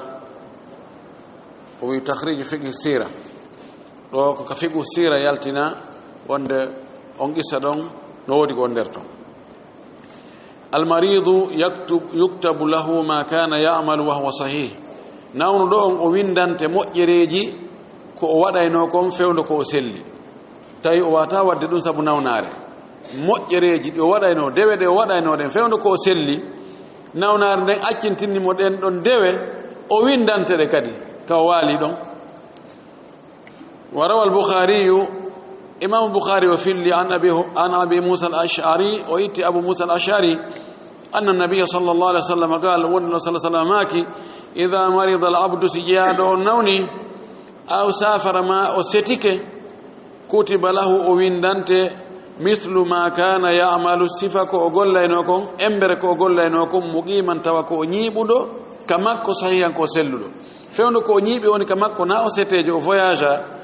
o wi takhrij fiqh sira. Ɗo ko ka fiqhu sira yaltina wonde on qissa ɗon no woodi ko on nder ton. Almaridu yaktub-, yuktabu lahu ma kana ya'malu wa huwa sahih. Nawnuɗo on o windante moƴƴereeji ko o waɗayno kon fewndo ko o selli. Tawi o wata wadde ɗum sabu nawnaare. Moƴƴereeji ɗi o waɗayno, dewe ɗe o waɗayno ɗen fewndo ko o selli, nawnaare nden accintinni mo ɗen ɗon dewe, o windante ɗe kadi ka o waali ɗon. وروى البخاري، إمام البخاري وفي اللي عن أبي، عن أبي موسى الأشعري، وإتي أبو موسى الأشعري، أن النبي صلى الله عليه وسلم قال، wonde no sallallahu alaihi wasallam maaki: "إذا مرض العبد", si jeyaaɗo on nawni, "أو سافر", ma o setike, "كتب له", o windante, "مثل ما كان يعمل", sifa ko o gollayno kon, embere ko o gollayno kon, "مقيما", tawa ko o ñiiɓuɗo ka makko, "صحيحا", ko o selluɗo. Fewndo ko o ñiiɓi woni ka makko, na o seteejo, o voyage,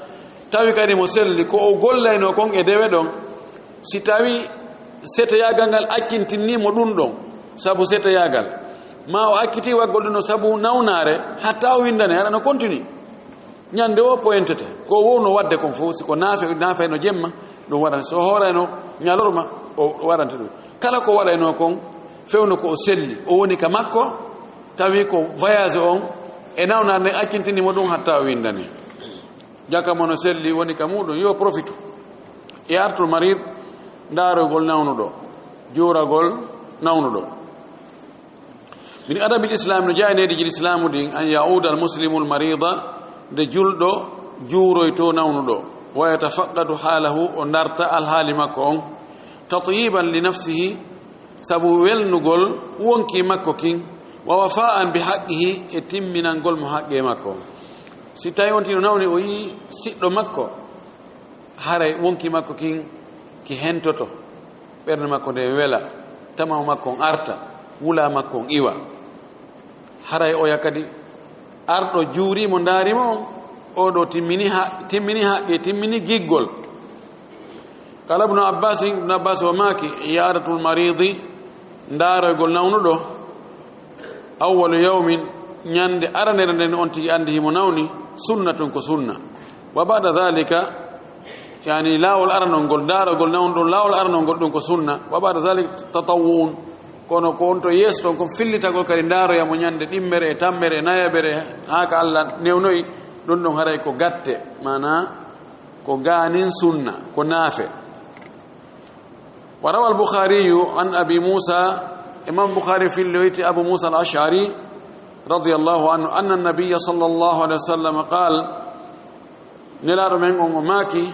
tawi kadi mo selli, ko o gollayno kon e dewe ɗon, si tawi seteyaagal ngal accintinni mo ɗum ɗon, sabu seteyaagal, ma o acciti waggol ɗum ɗon sabu nawnaare, hatta o windane, haɗa no continue. Ñande o pointete, ko o wowno wadde kon fof, si ko naafe, naafayno jemma, ɗum waɗan. So o hoorayno ñalorma, o waɗante ɗum. Kala ko waɗayno kon, fewndo ko o selli, o woni ka makko, tawi ko voyage on, e nawnaare nden accintini mo ɗum hatta o windani. Jaka mo no selli woni ka muɗum, yo profitu. Iyadatul marid, ndaarogol nawnuɗo, juuragol nawnuɗo. Min adabil islam, no jeyaa e neediiji lislaamu ɗin, an yauda al muslimu al marida, nde julɗo juuroytoo nawnuɗo, wa yatafaqqadu haalahu, o ndarta alhaali makko on, tatyiban li nafsihi, sabu welnugol wonkii makko kin, wa wafaan bi haqqihi, e timminangol mo haqqee makko on. Si tawi on tigi no nawni, o yii siɗɗo makko, haray wonkii makko kin ki hentoto, ɓernde makko nden wela, tama'u makko on arta, wulaa makko on iwa. Haray oya kadi arɗo juurii mo, ndaari mo, on ɗoo timmini ha-, timmini haqqee, timmini giggol. Qala Ibnu Abbas, Ibnu Abbas o maaki, iyadatul maridi, ndaaroygol nawnuɗo, awwalu yawmin, ñande aranere nden on tigi anndi himo nawni, sunnatun, ko sunna. Wa ba'da dhalika, yani laawol aranol ngol, ndaarogol nawnuɗo, laawol aranol ngol ɗum ko sunna. Wa ba'da dhalika tatawwu'un, kono ko on to yeeso ton, ko fillitagol kadi ndaaroya mo ñande ɗimmere e tammere e nayaɓere, haa ka Allah newnoyi, ɗum ɗon haray ko gatte, maanaa ko gaanin sunna, ko naafe. Wa rawal Bukhariyu an Abi Musa, Imam Bukhari filloyti Abu Musa al-Ash'ari radiyallahu anhu, anna Nabiyya sallallahu alaihi wasallam qal, Nelaaɗo men on o maaki,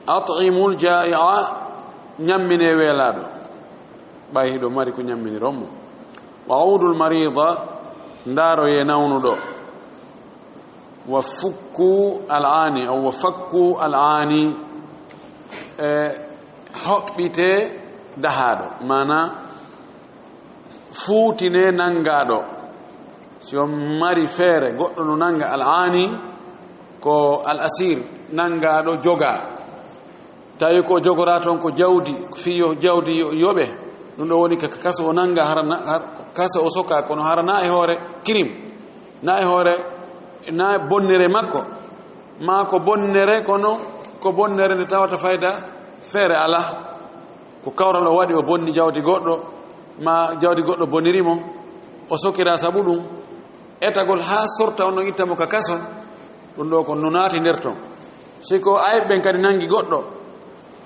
"At'imul jaa'i'a, ñamminee weelaaɗo, ɓay hiɗo mari ko ñamminiron mo. Wa udul marida, ndaaroyee nawnuɗo. Wa fukku al'aani, aw wa fakku al'aani, e hoɓɓitee dahaaɗo." Maanaa, fuutinee nanngaaɗo. Si on mari feere, goɗɗo no nannga, al'aani ko al'asir, nanngaaɗo jogaa. Tawi ko jogoraa toon ko jawdi, ko fii yo jawdi yo-, yoɓe, ɗum ɗo woni ka kaso o nannga, hara na-, har-, kaso o sokaa, kono hara na e hoore kirim, na e hoore, na e bonnere makko, maa ko bonnere, kono ko bonnere nde tawata fayda feere alaa. Ko kawral o waɗi, o bonni jawdi goɗɗo, maa jawdi goɗɗo boniri mo, o sokiraa sabu ɗum, etagol haa sorta on, ɗon itta mo ka kaso, ɗum ɗo ko no naati nder ton. Si ko ayɓe ɓen kadi nanngi goɗɗo,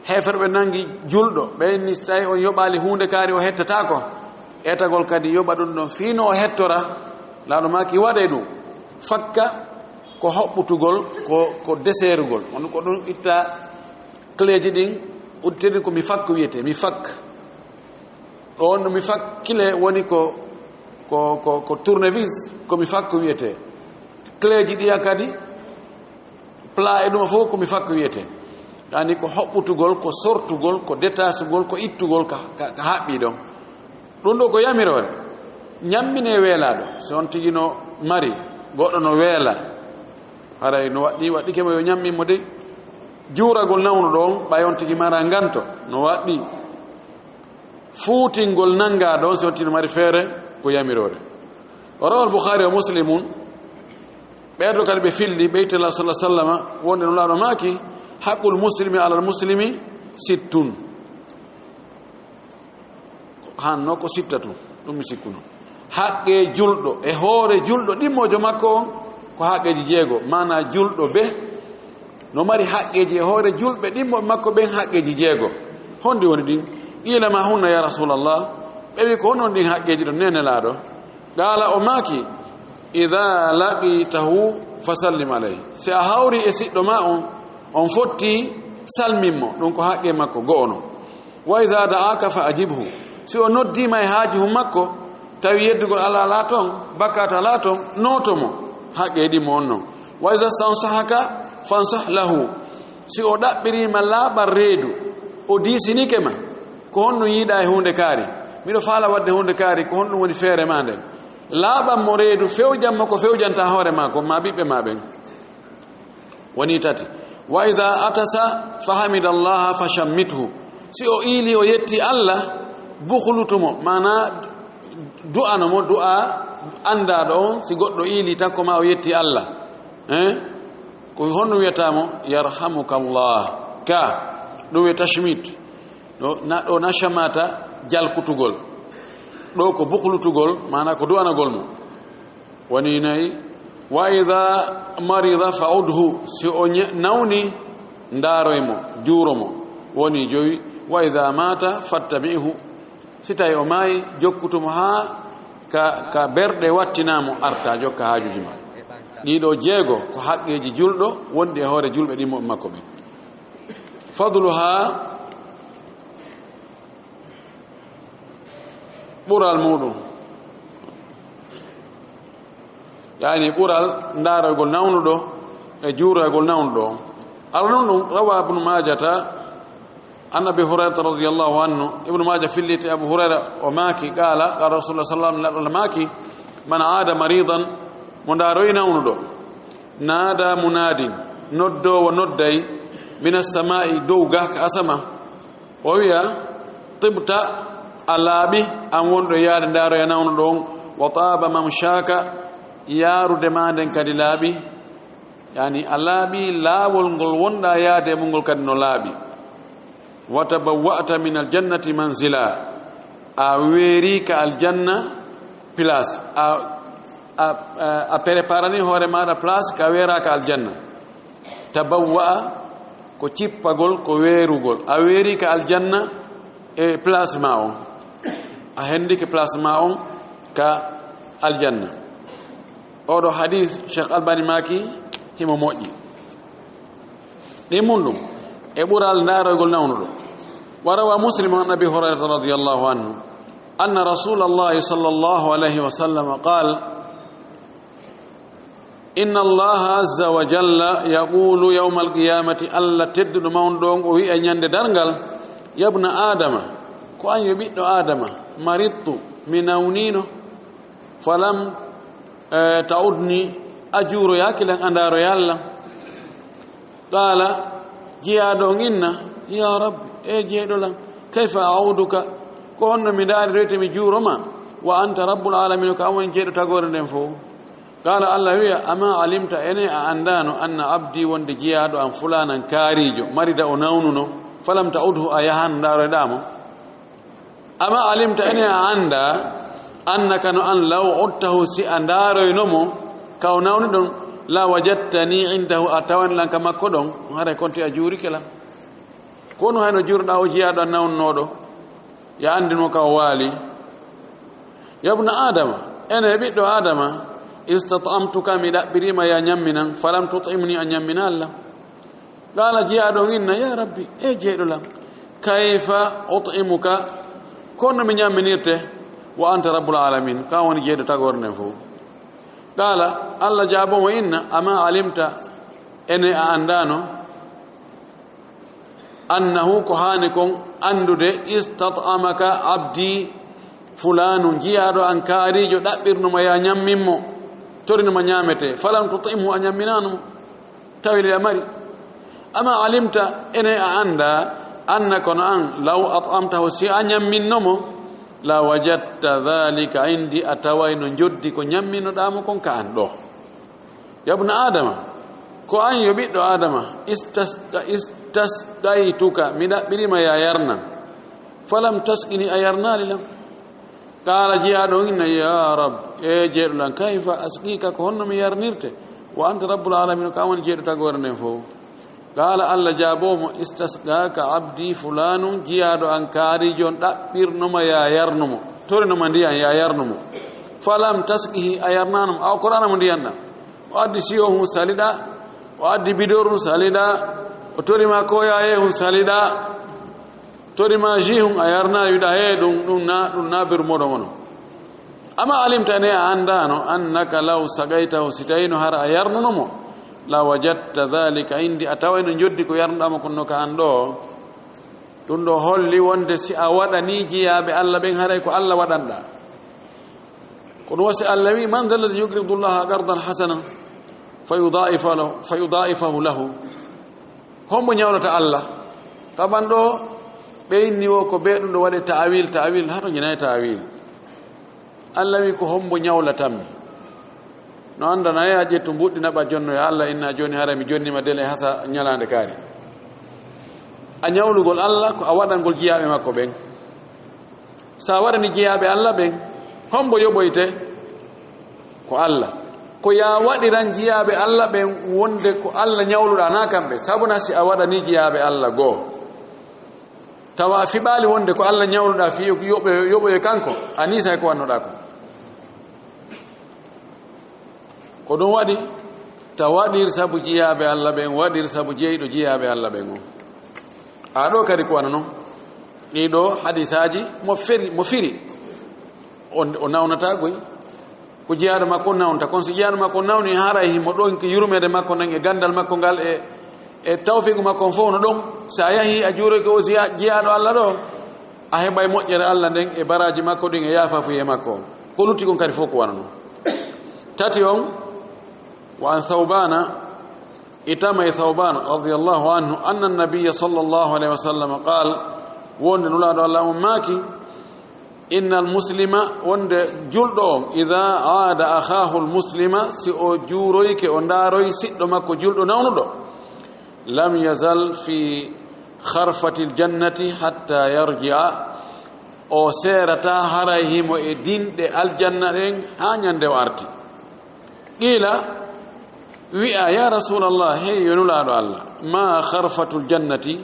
heeferɓe nanngi julɗo, ɓe inni, si tawi on yoɓaali huunde kaari, o hettataako, etagol kadi yoɓa ɗum ɗon fii no o hettora, laaɗo maaki waɗee ɗum, fakka ko hoɓɓutugol, ko, ko deseerugol, on ko ɗum itta cléji ɗin, udditin ko mi fakk wiyetee, mi fakk. Ɗo on ɗo mi fakk clé woni ko, ko, ko, ko tournevis, ko mi fakk wiyetee. Cléji ɗiya kadi, plat e ɗuma fof ko mi fakk wiyetee. Yani ko hoɓɓutugol, ko sortugol, ko detasugol, ko ittugol ka, ka, ka haɓɓi ɗon. Ɗum ɗo ko yamiroore. Ñamminee weelaaɗo. Si on tigi no mari, goɗɗo no weela, haray no waɗɗii, waɗɗike mo yo ñammin mo dey. Juuragol nawnuɗo on, ɓay on tigi mara nganto, no waɗɗii. Fuutingol nanngaaɗo on, si on tigi no mari feere, ko yamiroore. Rawal Bukhari wa Muslimun, ɓeeɗo kadi ɓe filli, ɓe ittala sallallahu alaihi wasallam, wonde no laaɗo maaki, "Haqqul muslimi alal muslimi sittun." Hanno ko sitta tun, ɗum mi sikkuno. Haqqee julɗo e hoore julɗo ɗimmoojo makko on, ko haqqeeji jeego, maanaa julɗo be no mari haqqeeji e hoore julɓe ɗimmo makko ɓen haqqeeji jeego. Honɗi woni ɗin? Qiila ma hunna ya Rasulallah? Ɓe wi, "Ko honɗun ɗin haqqeeji ɗon, Nelaaɗo?" Qaala, o maaki, "Idha laqitahu fasallim alayhi." Si a hawri e siɗɗo ma on, on fotti, salmin mo, ɗum ko haqqee makko go'ono. "Wa idha da'aka fa ajibhu." Si o noddii ma e haaju hun makko, tawi yeddugol alaa laa ton, bakkaata laa ton, nooto mo, haqqee ɗimmo on non. "Wa idha stansahaka fansah lahu." Si o ɗaɓɓirii ma laaɓal reedu, o diisinike ma, "Ko honɗun yiɗaa e huunde kaari? Miɗo faala waɗde huunde kaari, ko honɗun woni feere maa nden?" Laaɓan mo reedu, fewjan mo ko fewjantaa hoore maa kon, maa ɓiɓɓe maa ɓen. Woni tati. "Wa idha atasa fahamidallaha fashammithu." Si o iilii, o yetti Allah, bukhlutu mo, maanaa du'ano mo, du'a anndaaɗo on, si goɗɗo iilii takko maa o yetti Allah. Eh? Ko honno wiyataa mo, "Yarhamukallah." Ka, ɗum wiye tashmit. Ɗo na, ɗo na shamata jalkutugol. Ɗo ko buklutugol, maanaa ko du'anagol mo. Woni nayi, "Wa idha marida fa'udhu." Si o ñe-, nawni, ndaaroy mo, juuro mo, woni jowi, "Wa idha mata fattabi'hu." Si tawi o maayi, jokkutu mo haa ka, ka berɗe wattinaa mo, arta jokka haajuuji ma. Ɗiɗo jeego ko haqqeeji julɗo wonɗi e hoore julɓe ɗimmoɓe makko ɓen. Fadluha, ɓural muɗum, yani ɓural ndaarogol nawnuɗo e juurogol nawnuɗo. Alaa ɗum ɗum, rawa Ibnu Maajata an Abi Hurayrata radiyallahu anhu. Ibnu Maaja filliti Abu Hurayra, o maaki, qaala, qaala Rasulullah sallallahu alaihi wasallam, maaki, "Man aada maridan," mo ndaaroyi nawnuɗo, "naada munaadin," noddoowo nodday, "minas samaa'i," dow gaa ka asama, o wiya, "Tibta, a laaɓi, an wonɗo yaade ndaaroya nawnuɗo on, wa taaba mamshaaka, yaarude ma nden kadi laaɓi." Yani, a laaɓi, laawol ngol wonɗa yaade e mum ngol kadi no laaɓi. "Wa tabawwa'ta min aljannati manzila," a weeri ka aljanna place, a, a, a, a préparani hoore maɗa place ka weera ka aljanna. Tabawwa'a ko cippagol, ko weerugol. A weeri ka aljanna e place ma on. A hendike place ma on ka aljanna. Oɗo hadith, Cheikh Albani maaki himo moƴƴi. Ɗin mun ɗum, e ɓural ndaarogol nawnuɗo. Wa rawa Muslim an Abi Hurayrata radiyallahu anhu, anna Rasulallahi sallallahu alayhi wa sallam qaal, "Inna Allaha azza wa jalla yaqulu yawmal qiyamati," Allah tedduɗo mawnuɗo on o wi'a ñande darngal, "Yabna Adama," ko an yo ɓiɗɗo Adama, "maridtu," mi nawnino, "falam, eh, ta'udni," a juuroyaaki lan, a ndaaroyaali lan. Qaala, jiyaaɗo on inna, "Ya Rabbi, e jeyɗo lan, kayfa a'uduka, ko honno mi ndaariroyta mi juuro ma, wa anta rabbul alamin, ko an woni jeyɗo tagoore nden fow?" Qaala, Allah wi'a, "Ama alimta, ene a anndaano, anna abdi, wonde jiyaaɗo an fulaanan kaariijo, marida, o nawnuno, falam ta'udhu, a yahan ndaaroyɗaa mo?" Ama alimta, ene a annda, annaka, no an, law udtahu, si a ndaaroyno mo ka o nawni ɗon, la wajadtani indahu, a tawani lan ka makko ɗon, haray konti a juurike lan. Kono hayno juurɗaa o jiyaaɗo an nawnunooɗo, ya anndin mo ka o waali. Yabna Adama, ene ɓiɗɗo Adama, istat'amtuka, mi ɗaɓɓiriima ya ñamminan, falam tut'imni, a ñamminaali lan. Qaala, jiyaaɗo on inna, ya Rabbi, e jeyɗo lan, kayfa ut'imuka, ko honno mi ñamminirte, wa anta rabbul alamin, ka woni jeyɗo tagoore nden fow? Qaala, Allah jaabo mo inna, ama alimta, ene a anndaano, annahu, ko haani kon anndude, istat'amaka abdi fulaanu, jiyaaɗo an kaariijo ɗaɓɓirnuma ya ñammin mo, torinuma ñaamete, falam tut'imhu, a ñamminaano mo, tawi le a mari. Ama alimta, ene a annda, anna, kono an, law at'amtahu, si a ñamminno mo, la wajadta dhalika indi, a tawayno njoddi ko ñamminnoɗaa mo kon ka an ɗoo. Yabna Adama, ko an yo ɓiɗɗo Adama, istasqa-, istasqaytuka, mi ɗaɓɓiriima ya yarnan. Falam tasqini, a yarnaali lan. Qaala, jiyaaɗo on inna, ya Rab, e jeyɗo lan, kayfa asqika, ko honno mi yarnirte? Wa anta rabbul alamin, ko an woni jeyɗo tagoore nden fow. Qaala, Allah jaabo mo, istasqaka abdi fulanun, jiyaaɗo an kaariijo on ɗaɓɓirnoma ya yarnu mo, torinoma ndiyan ya yarnu mo. Falam tasqihi, a yarnaano mo, a okkoraano mo ndiyan ɗan. O addi siyo hun saliɗa, o addi bidorun saliɗa, o torima koyaye hun saliɗa, torima ji hun a yarnaali, wiɗa, "He, ɗum, ɗum na, ɗum na beru moɗon ono." Ama alimta, ne a anndaano, annaka law saqaytahu, si tawino hara a yarnuno mo, la wajadta dhalika indi, a tawayno njoddi ko yarnuɗaa mo kon no ka an ɗoo. Ɗum ɗoo holli wonde si a waɗanii jiyaaɓe Allah ɓen, haray ko Allah waɗanɗaa. Kono wasi Allah wi, "Man dha alladhi yuqridu Allaha qardan hasanan fa yudha'ifa lahu, fa yudha'ifahu lahu." Hombo ñawlata Allah? Taban ɗoo ɓe inni wo ko ɓe ɗum ɗo waɗe ta'awil, ta'awil, hato ñinayi ta'awil. Allah wi, ko hombo ñawlatammi? No anndana, ya ƴettu mbuɗɗi naɓa jonno, ya Allah, inna jooni haray mi jonnima dele hasa ñalaande kaari. A ñawlugol Allah ko a waɗangol jiyaaɓe makko ɓen. Sa waɗani jiyaaɓe Allah ɓen, hombo yoɓoyte? Ko Allah. Ko ya waɗiran jiyaaɓe Allah ɓen wonde ko Allah ñawluɗaa, naa kamɓe. Sabuna si a waɗanii jiyaaɓe Allah goo, tawa a fiɓaali wonde ko Allah ñawluɗaa fii yo ɓe yoɓoye kanko, a nii say ko wannoɗaa ko. Ko ɗum waɗi, ta waɗir sabu jiyaaɓe Allah ɓen, waɗir sabu jeyɗo jiyaaɓe Allah ɓen on. A ɗo kadi ko wano non. Ɗii ɗoo hadisaaji mo feri, mo firi. O, o nawnataa koy. Ko jiyaaɗo makko on nawnta. Kono si jiyaaɗo makko on nawni, haray himo ɗon ko yurmeede makko nden e ganndal makko ngal e, e tawfiiqu makko on fof no ɗon. Si a yahii a juuroyke o jiya-, jiyaaɗo Allah ɗoo, a heɓay moƴƴere Allah nden e baraaji makko ɗin e yaafaafuye makko on. Ko lutti kon kadi fof ko wano non. Tati on, wa an Thawbana, itama e Thawban radiyallahu anhu, anna nabiyya sallallahu alayhi wa sallam qaal, wonde Nulaaɗo Allah on maaki, innal muslima, wonde julɗo on, ida aada akhaahu al muslima, si o juuroyke, o ndaaroy siɗɗo makko julɗo nawnuɗo, lam yazal fi kharfatil jannati hatta yarji'a, o seerata haray himo e dinɗe aljanna ɗen haa ñande o arti. Qiila, wi'a, ya Rasulallah, hey yo Nulaaɗo Allah, ma kharfatul jannati?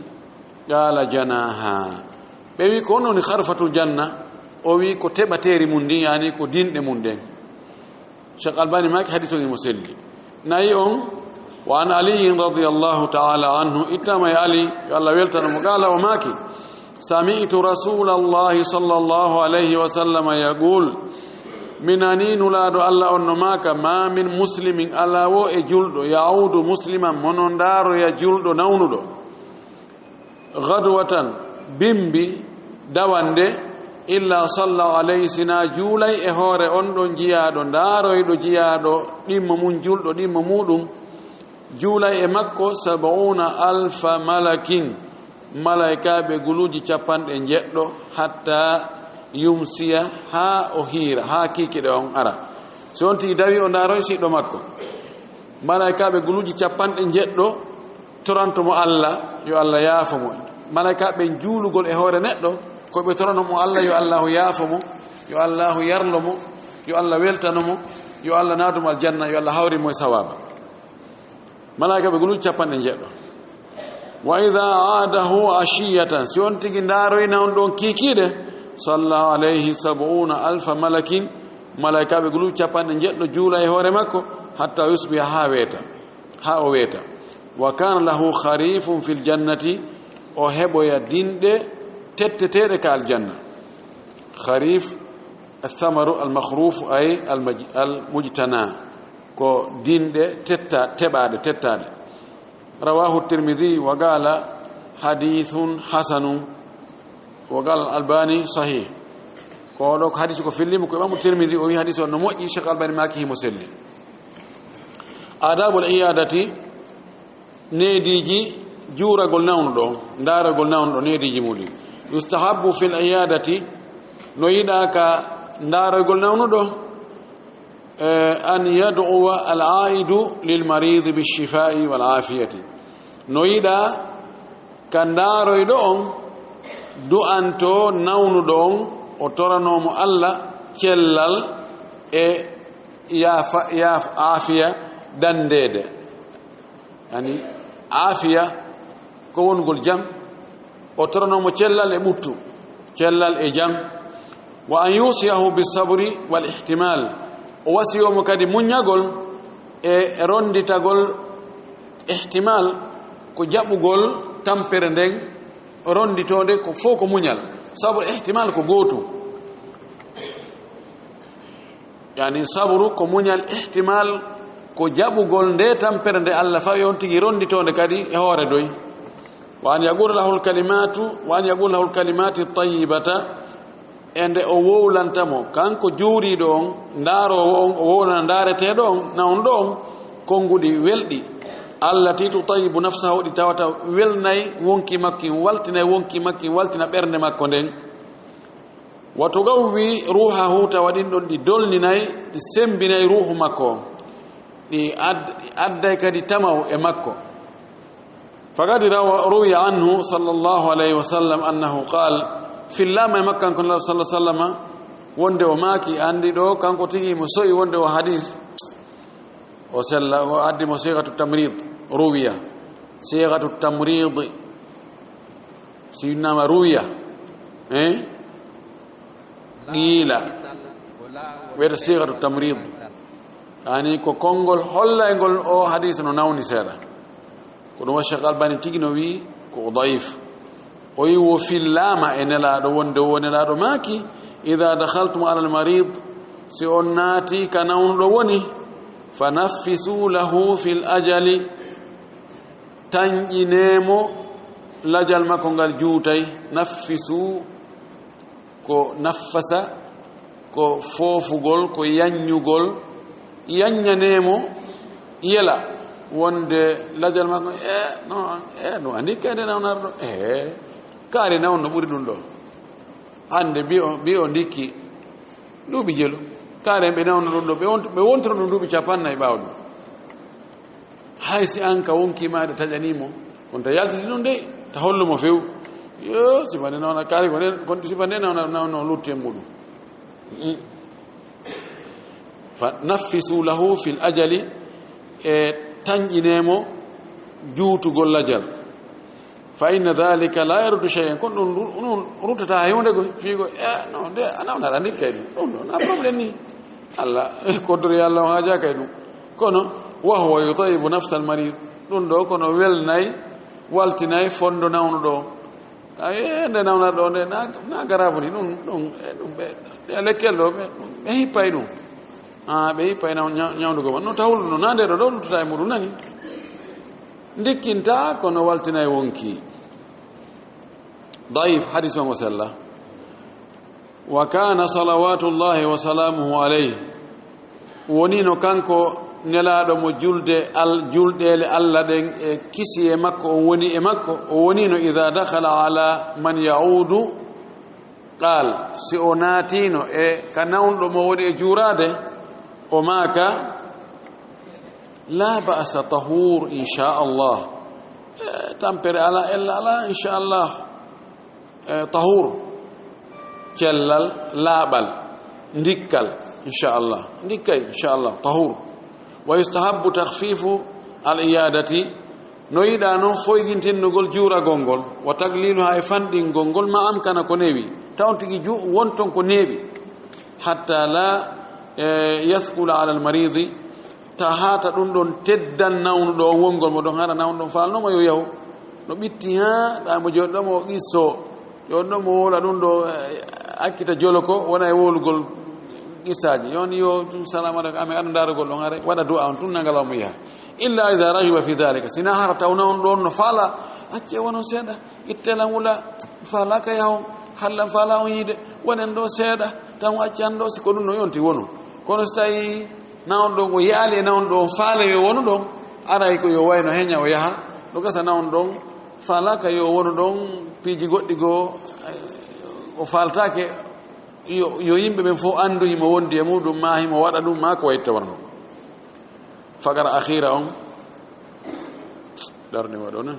Qaala, janaha. Ɓe wi, ko honno woni kharfatul janna? O wi, ko teɓateeri mun ndin, yani ko dinɗe mun ɗen. Cheikh Albani maaki hadis on himo selli. Nayi on, wa an Aliyin radiyallahu ta'ala anhu, ittama e Ali, yo Allah weltano mo, qaala, o maaki, sami'tu Rasulallahi sallallahu alayhi wa sallam yaqul, mi nanii Nulaaɗo Allah on no maaka, ma min muslimin, alaa woo e julɗo, ya'udu musliman, mo no ndaaroya julɗo nawnuɗo. Ghadwatan, bimbi, dawande, illa salla alayhi, sinaa juulay e hoore on ɗon jiyaaɗo, ndaaroyɗo jiyaaɗo, ɗimmo mun julɗo, ɗimmo muuɗum, juulay e makko, sab'una alfa malakin, malaykaaɓe guluuji capanɗe njeɗɗo, hatta yumsiya, haa o hiira, haa kiikiiɗe on ara. Si on tigi dawi o ndaaroy siɗɗo makko, malaykaaɓe guluuji capanɗe njeɗɗo, toranto mo Allah, yo Allah yaafo mo. Malaykaaɓe ɓen juulugol e hoore neɗɗo, ko ɓe torano mo Allah, yo Allahu yaafo mo, yo Allahu yarlo mo, yo Allah weltano mo, yo Allah naadu mo aljanna, yo Allah hawri mo e sawaaba. Malaykaaɓe guluuji capanɗe njeɗɗo. Wa idha aadahu ashiyatan, si on tigi ndaaroyna on ɗon kiikiiɗe, salla alayhi sab'una alfa malakin, malaykaaɓe guluuji capanɗe njeɗɗo juula e hoore makko, hatta yusbiha, haa weeta. Haa o weeta. Wa kana lahu kharifun fil jannati, o heɓoya dinɗe tetteteeɗe ka aljanna. Kharif, athamaru almakhruf, ay almaj-, almujtana, ko dinɗe tetta-, teɓaaɗe, tettaaɗe. Rawahu Tirmidhi wa qala hadithun hasanun. Wa qala Albani sahih. Ko ɗo ko hadisi ko fillimo ko Imaamu Tirmidhi o wi hadisi on no moƴƴi, Cheikh Albani maaki himo selli. Adabul iyadati, neediiji juuragol nawnuɗo, ndaaragol nawnuɗo, neediiji muɗum. Yustahabbu fil iyadati, no yiɗaa ka ndaaragol nawnuɗo, eh, an yad'uwa al-a'idu lil maridi bish-shifa'i wal afiyati. No yiɗaa ka ndaaroyɗo on du'anto nawnuɗo on, o torano mo Allah cellal e yaafa-, yaaf-, aafiya, dandeede. Yani, aafiya ko wongol jam, o torano mo cellal e ɓuttu, cellal e jam. Wa an yusiyahu bisabri wal ihtimal, o wasiyo mo kadi muññagol e ronditagol ihtimal, ko jaɓugol tampere nden ronditoonde, ko fof ko muñal, sabu ihtimal ko gootum. Yani, sabru ko muñal, ihtimal ko jaɓugol nde tampere nde Allah fawi on tigi ronditoonde kadi e hoore doy. Wa an yaqula lahul kalimatu, wa an yaqula lahul kalimati tayyibata, e nde o wowlanta mo, kanko juuriiɗo on, ndaaroowo on, o wowlana ndaareteeɗo on, nawnuɗo on, konnguɗi welɗi, allati tutayyibu nafsahu, ɗi tawata welnay wonki makko, waltinay wonki makko, waltina ɓernde makko nden. Wa tugawwi ruuhahu, tawa ɗin ɗon ɗi dolninay, ɗi sembinay ruuhu makko, ɗi ad-, adday kadi tamaw e makko. Faqad rawa-, ruwiya anhu sallallahu alayhi wa sallam annahu qaal, fillaama e makko kanko Nulaaɗo sallallahu alayhi wa sallam, wonde o maaki, anndi ɗo kanko tigi mo so'i wonde o hadis, O sella, o addi mo sighatu tamrid, ruwiya. Sighatu tamrid, si innama ruwiya. Eh? Qiila. Wiyata sighatu tamrid. Ani ko konngol hollay ngol o hadis no nawni seeɗa. Ko ɗum wa Cheikh Albani tigi no wi'i ko o daif. O yi wo fillaama e Nelaaɗo wonde wo Nelaaɗo maaki, "Idha dakhaltum ala al-marid," si on naati ka nawnuɗo woni, "fa naffisu lahu fil ajali," tanƴinee mo lajal makko ngal juutay, naffisu ko naffasa, ko foofugol, ko yanñugol, yanñanee mo yela wonde lajal makko, e, no, e, no, anndi kayde nawnarɗo, e, kaari nawno ɓuri ɗum ɗo. Hannde mbi o, mbi o ndikki duuɓi jelu, kaari ɓe nawno ɗum ɗo, ɓe wont-, ɓe wontoro ɗum duuɓi capannay ɓaawo ɗum. Hay si an ka wonki ma de taƴani mo, kono ta yaltiti ɗum de, ta hollu mo few. Yo, sifa nde nawna kaari ko nde, kono sifa nde nawna, nawna lutti e muɗum. Mm. Fa naffisu lahu fil ajali, e tanƴine mo juutugol lajal. Fa inna dhalika la yaruddu shay'an, kono ɗum ru-, ɗum ruttata hay hunde ko fii ko, e, no, de, a nawna aɗa anndi kay ɗum. Ɗum ɗo, na problème ni. Allah, koddori Allah on haajaa kay ɗum. Kono, wa huwa yutayyibu nafsal marid. Ɗum ɗo, kono welnay, waltinay fondo nawnuɗo. Ay, e, nde nawnaɗo nde, na, na garabu ni. Ɗum, ɗum, e, ɗum ɓe, ɓe lekkel ɗo, ɓe, ɓe hippay ɗum. Ah, ɓe hippay naw-, ñaw-, ñawndugol ma. No tawul no, na nde ɗo, ɗo luttata e muɗum nani. Ndikkinta, kono waltinay wonki. Daif, hadis on o sella. Wa kana salawatullahi wa salamuhu alayhi. Wonino kanko Nelaaɗo mo julde al-, julɗeele Allah ɗen e kisi e makko, on woni e makko. O wonino idha dakhala ala man ya'udu, qal, si o naatino e ka nawnuɗo mo woni e juuraade, o maaka, "La ba'sa tahur, insha Allah." E, tampere ala, ella ala, insha Allah. E, tahur, cellal, laaɓal, ndikkal, insha Allah. Ndikkay, insha Allah, tahur. Wa yustahabbu takhfifu al-iyadati, no yiɗaa noon foygintinnugol juuragol ngol, wa tagliluha e fanɗingol ngol, ma amkana ko neewi, tawon tigi ju-, wonton ko neeɓi, hatta la, e, yathqula ala al-maridi, ta haata ɗum ɗon teddan nawnuɗo on wongol mo ɗon, hara nawnuɗo on faalnooma yo yahu. No ɓitti haa ɗa mo jooɗi ɗo mo qisso, jooɗi ɗo mo woola ɗum ɗo, eh, accita jolo ko wona e wowlugol qissaaji. Yon yo tun, "Salamu aleykum, amen aɗa ndaarugol ɗon, hare waɗa du'a on tun, nangala mo yaha." Illa idha raghiba fi dhalika, sina hara tawna on ɗon no faala, "Acce wonon seeɗa, itte lan wula, faalaaka yahon, hallan faala on yiide, wonen ɗo seeɗa, taw accan ɗo, si ko ɗum no yonti wonon." Kono si tawi nawon ɗon o yaali e nawon ɗon faala yo wonu ɗon, aray ko yo wayno heña o yaha, no gasa nawon ɗon faalaaka yo wonu ɗon, piiji goɗɗi goo, eh, o faaltaake, yo, yo yimɓe ɓen fof anndu himo wondi e muɗum, ma himo waɗa ɗum, ma ko wayitta wonno. Fakara akhira on, darnde waɗo non.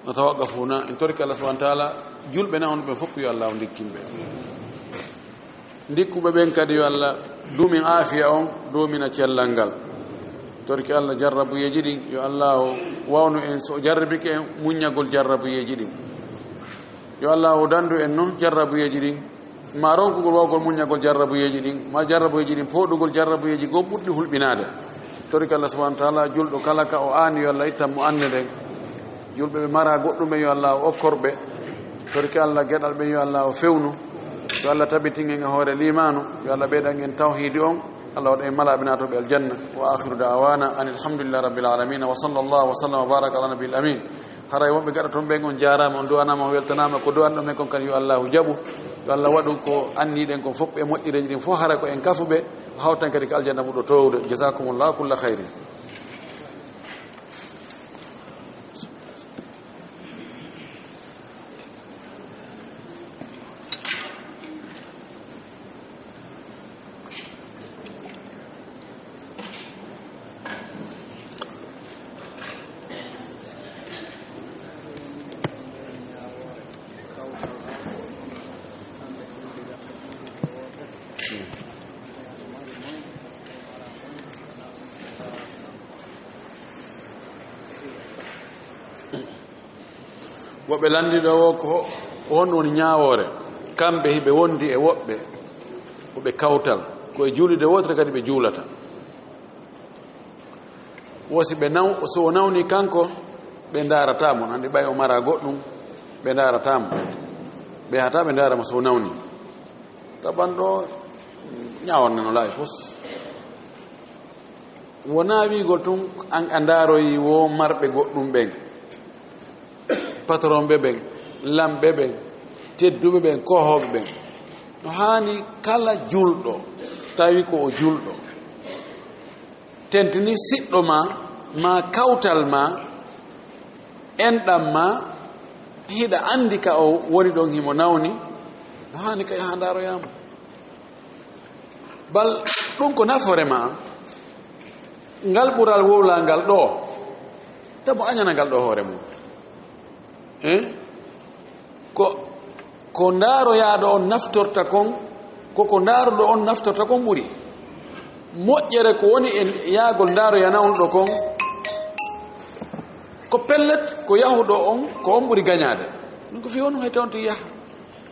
Natawaqqafuna, en torike Allah subhanahu wa ta'ala, julɓe na on ɓen fof yo Allah o ndikkin ɓe. Ndikkuɓe ɓen kadi yo Allah duumin aafiya on, duumina cellal ngal. Torike Allah jarrabuyeeji ɗin, yo Allah o wawnu en, so o jarribike en, muññagol jarrabuyeeji ɗin. Yo Allah o dandu en non jarrabuyeeji ɗin. Ma ronkugol wawgol muññagol jarrabuyeeji ɗin, ma jarrabuyeeji ɗin pooɗugol jarrabuyeeji goo ɓurɗi hulɓinaade. Torike Allah subhanahu wa ta'ala, julɗo kala ka o aani, yo Allah ittan mo annde nden. Julɓe ɓe mara goɗɗum ɓen, yo Allah o okkor ɓe. Torike Allah geɗal ɓen, yo Allah o fewnu. Yo Allah tabitin en e hoore liimaanu, yo Allah ɓeydan en tawhiidi on. Allah waɗa en malaaɓe naatooɓe aljanna. Wa akhiru da'wana anil hamdulillahi rabbil alamin. Wa sallallahu wa sallama wa baraka ala nabiyil amin. Haray wonɓe gaɗa toon ɓen, on jaaraama, on du'anaama, on weltanaama. Ko du'anɗon men kon kan, yo Allaahu jaɓu. Yo Allah waɗu ko anniiɗen kon fof e moƴƴereeji ɗin fof, hara ko en kafuɓe, o hawtan kadi ko aljanna muɗo toowde. Jazakumullahu kulla khayrin. Ko ɓe lanndi ɗo o ko, ko honɗum woni ñaawoore? Kamɓe hiɓe wondi e woɓɓe, ko ɓe kawtal, ko e juulirde wootere kadi ɓe juulata. Wo si ɓe naw-, so o nawni kanko, ɓe ndaarataa mo. Anndi ɓay o mara goɗɗum, ɓe ndaarataa mo. Ɓe yahataa ɓe ndaara mo so o nawni. Taban ɗo ñaawoore no laawi pos. Wonaa wi'gol tun an a ndaaroyi wo marɓe goɗɗum ɓen, patronɓe ɓen, lamɓe ɓen, tedduɓe ɓen, koohooɓe ɓen. No haani kala julɗo, tawi ko o julɗo, tentini siɗɗo ma, maa kawtal ma, enɗam ma, hiɗa anndi ka o woni ɗon himo nawni, no haani ka yaha ndaaroyaa mo. Bal ɗum ko nafoore ma, ngal ɓural wowlaa ngal ɗo, tabo añana ngal ɗo hoore mum. Eh? Ko, ko ndaaroyaaɗo on naftorta kon, ko ko ndaaruɗo on naftorta kon ɓuri. Moƴƴere ko woni e yaagol ndaaroya nawnuɗo kon, ko pellet, ko yahuɗo on, ko on ɓuri gañaade. Ɗum ko fii honɗum hay tawnti yaha.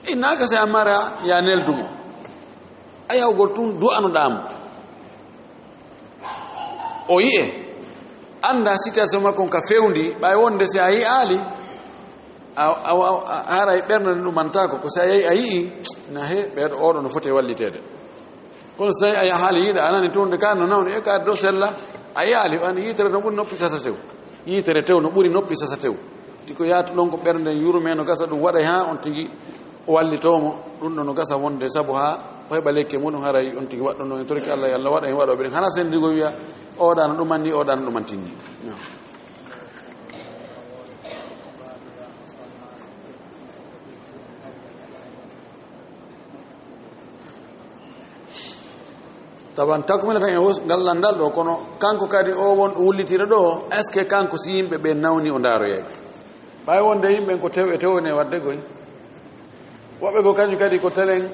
Innaaka si a mara, ya neldu mo. A yahugol tun du'anoɗaa mo. O yi'e. Annda situation makko on ka fewndi, ɓay wonde si a yi'aali, a, a, a, a, haray ɓernde nden ɗumantaako, ko si a yehi a yi'i, na he, ɓeeɗo, oɗo no foti e walliteede. Kono si tawi a yahaali yiiɗa, a nani tun de ka no nawni, e ka do sella, a yi'aali, an yiitere no ɓuri noppi sasa tew. Yiitere tew no ɓuri noppi sasa tew. Ti ko yaatu ɗon ko ɓernde yurme no gasa ɗum waɗay haa on tigi o wallitoo mo. Ɗum ɗo no gasa wonde sabu haa o heɓa lekke muɗum haray on tigi waɗɗo noon. En torike Allah, yo Allah waɗa en waɗooɓe ɗen. Hana senndigo wiya, "Oɗa no ɗumanni, oɗa no ɗumantinni." No. Taban takmila tan e wos-, ngal lanndal ɗo, kono kanko kadi o won wullitira ɗo, est-ce que kanko si yimɓe ɓe nawni o ndaaroyay? Ɓay wonde yimɓe ko tew e tew ne wadde koy. Woɓɓe ko kañum kadi ko telen,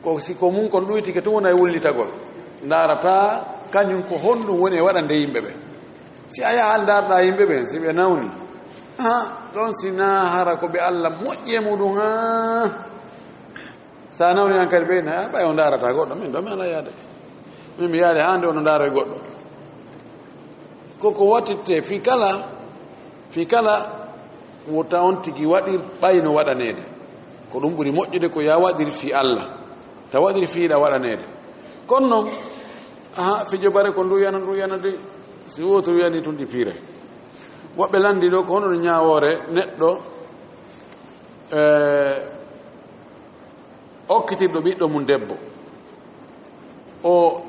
ko si ko mum kon ɗuytike tun wona e wullitagol. Ndaarata kañum ko honɗum woni e waɗande yimɓe ɓe. Si a yaha ndaarɗa yimɓe ɓen, si ɓe nawni, aha, ɗon si na hara ko ɓe Allah moƴƴi e muɗum, ha. Sa nawni an kadi ɓe, na, ɓay o ndaarata goɗɗo, min ɗo mi ala yaade. Min mi yaade hande ono ndaaro e goɗɗo. Koko waɗirte fii kala, fii kala wota on tigi waɗir ɓay no waɗaneede. Ko ɗum ɓuri moƴƴude ko ya waɗir fii Allah. Ta waɗir fii ɗa waɗaneede. Kono noon, aha, fijo bare ko ndu yana, ndu yana de, si wootu yani tun ɗi piiray. Woɓɓe lanndi ɗo ko hono no ñaawoore neɗɗo, eh, okkitirɗo ɓiɗɗo mum debbo. O,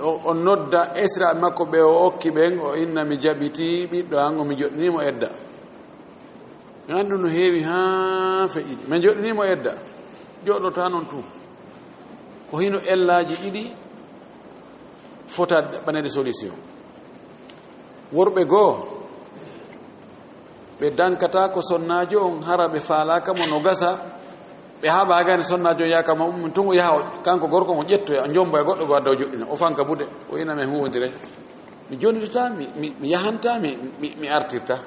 o, o nodda esiraaɓe makko ɓe o okki ɓen, o inna, "Mi jaɓitii ɓiɗɗo an, o mi joɗɗinii mo edda." Mi anndu no heewi haa feƴƴiɗi. "Mi joɗɗinii mo edda." Joɗɗotaa noon tun. Ko hino ellaaji ɗiɗi fota ɗaɓɓaneede solution. Worɓe goo, ɓe dankata ko sonnaajo on, hara ɓe faalaaka mo no gasa, ɓe haɓaaka ne sonnaajo on yaaka mo, um, tun o yaha o, kanko gorko on o ƴettoya, o jomba e goɗɗo goo adda o joɗɗina, o fanka buuɗe, o ina men huwondire. Mi jonnitata, mi, mi, mi yahanta, mi, mi, mi artirta.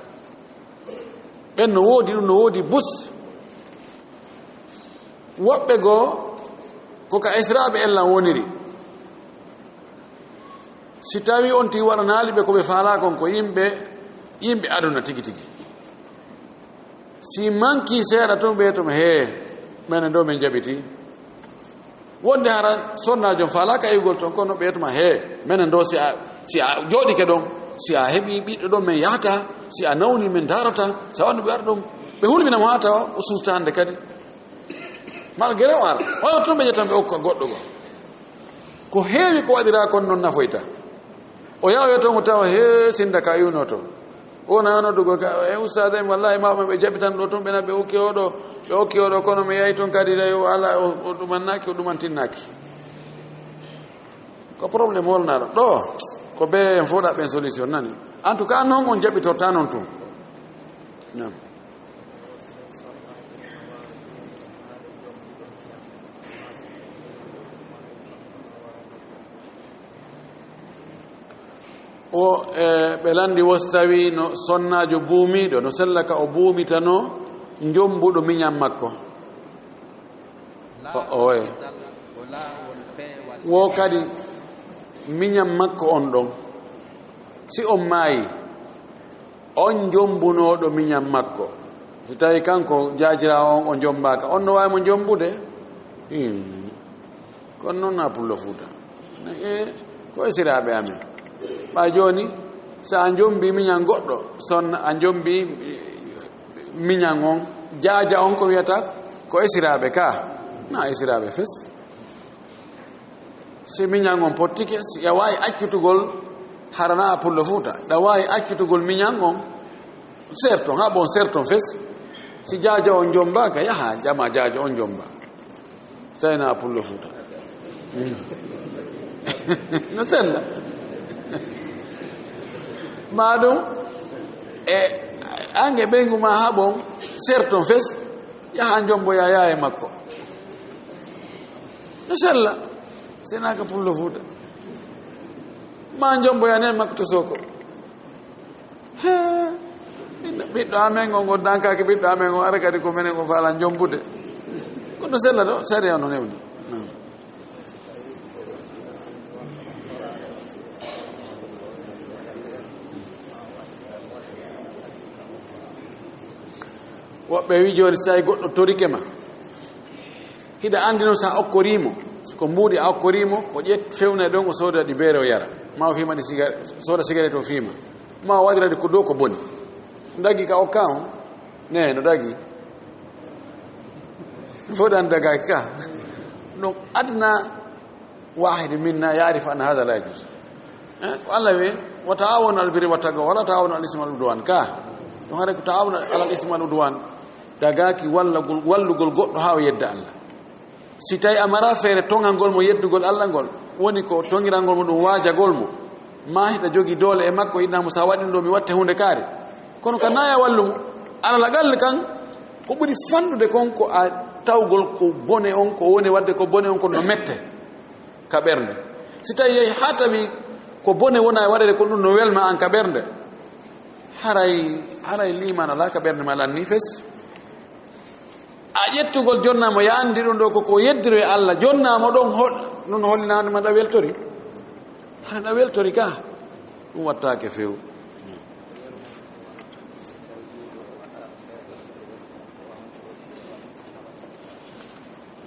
Ɓen no woodi, ɗum no woodi bus. Woɓɓe goo, ko ka esiraaɓe en lan woniri. Si tawi on tigi waɗanaali ɓe ko ɓe faalaa kon, ko yimɓe, yimɓe aduna tigi tigi. Si manki seeɗa tun, ɓe to mo, "Hee, menen ɗo men jaɓitii." Wonde hara sonnaajo on faalaaka eygol ton, kono ɓe to ma, "Hee, menen ɗo si a, si a jooɗike ɗon, si a heɓi ɓiɗɗo ɗon men yahata, si a nawni men daarata, sa wanno ɓe ara ɗon." Ɓe hulɓina mo haa tawa o suusta hande kadi. Malgré o ara, oyo tun ɓe ƴettan ɓe okka goɗɗo goo. Ko heewi ko waɗira kon non nafoyta. O yaha o yetto mo tawa, "Hee, sinda ka iwno to." O na noddugo ka, "E ustaade en, wallahi mawɓe ɓe jaɓitan ɗo tun, ɓe na ɓe okki oɗo, ɓe okki oɗo, kono mi yahi tun kadi day o ala, o, o ɗumannaaki, o ɗumantinnaaki." Ko problème wolnaɗo. Ɗo, ko be en fof ɗaɓɓen solution nani. En tout cas, non on jaɓitorta non tun. Naam. O, e, ɓe lanndi wo si tawi no sonnaajo buumiiɗo, no sella ka o buumitanoo, Njombuɗo miñan makko. Fa-, oye. Wo kadi miñan makko on ɗon. Si on maayi, on njombunooɗo miñan makko. Si tawi kanko jaajiraawo on o njombaaka, on no waawi mo njombude? Hmm. Kono noon na Pullo Fuuta. E, ko esiraaɓe amen. Ɓay jooni, so a njombii miñan goɗɗo, son a njombii, eh, miñan on, jaaja on ko wiyata ko esiraaɓe ka. Na esiraaɓe fes. Si miñan on pottike, si a waawi accutugol, hara na a Pullo Fuuta. Ɗa waawi accutugol miñan on, serton, haɓon serton fes. Si jaaja on njombaaka, yaha, jama jaaja on njomba. Tawi na a Pullo Fuuta. No sella. Ma ɗum, e, ange ɓeyngu ma haɓon, serton fes, yaha njomboya yaye makko. No sella, senaka Pullo Fuuta. Ma njomboya nen makko to Soko. Hee, ɓiɗɗo, ɓiɗɗo amen on, on dankaaki ɓiɗɗo amen on, ara kadi ko menen on faala njombude. Ko no sella ɗo, sariya no newni. Woɓɓe wi jooni, so tawi goɗɗo torike ma, hiɗa anndi noon, so a okkorii mo, so ko mbuuɗi a okkorii mo, o ƴet-, fewna ɗon, o sooda ɗi beere, o yara. Ma o fiima ɗi siga-, sooda sigaret o fiima. Ma o waɗira ɗi ko dow ko boni. Dagi ka okka on? Ne, no dagi. Fof ɗan dagaaki ka. Donc, adna واحد منا يعرف أن هذا لا يجوز. Eh, ko Allah wi, "Wa ta'awanu alal birri wa taqwa, wa la ta'awanu alal ismi wal udwan." Ka. Ɗum hare ko ta'awanu alal ismi wal udwan. Dagaaki wallagol, wallugol goɗɗo haa o yedda Allah. Si tawi a mara feere toŋangol mo yeddugol Allah ngol, woni ko toŋirangol mo ɗum waajagol mo, ma hiɗa jogii doole e makko, inna mo sa waɗi ɗum ɗo mi watte huunde kaari. Kono ka naya wallu mo, alal aqal kan, ko ɓuri fanɗude kon ko a tawgol ko bone on, ko woni waɗde ko bone on kon no mette. Ka ɓernde. Si tawi yehi haa tawi ko bone wona e waɗede, ko ɗum no welma an ka ɓernde, haray, haray liimaan alaa ka ɓernde ma, lanni fes. A ƴettugol jonnaa mo, ya anndi ɗum ɗo ko, ko yeddiro e Allah, jonnaa mo ɗon hol-, ɗum hollinaande ma ɗa weltori. Hara ɗa weltori ka, ɗum wattaake few.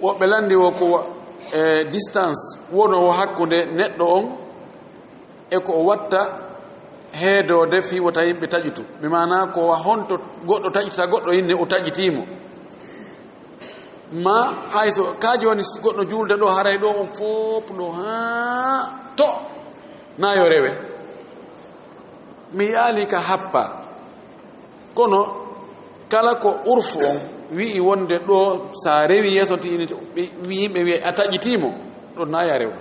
Woɓɓe lanndi wo ko wa-, e, distance wonoowo hakkunde neɗɗo on e ko o watta heedoode fii wota yimɓe taƴitu. Bi maanaa ko wa honto goɗɗo taƴitata goɗɗo inne o taƴitii mo. Ma hay so ka jooni goɗɗo juulde ɗo, haray ɗo on fof ɗo haa to na yo rewe. Mi yaali ka happa. Kono kala ko urfu on wi'i wonde ɗo sa rewi yeeso ti ini, ɓe, yimɓe wi'ay a taƴitii mo, ɗon na ya rew.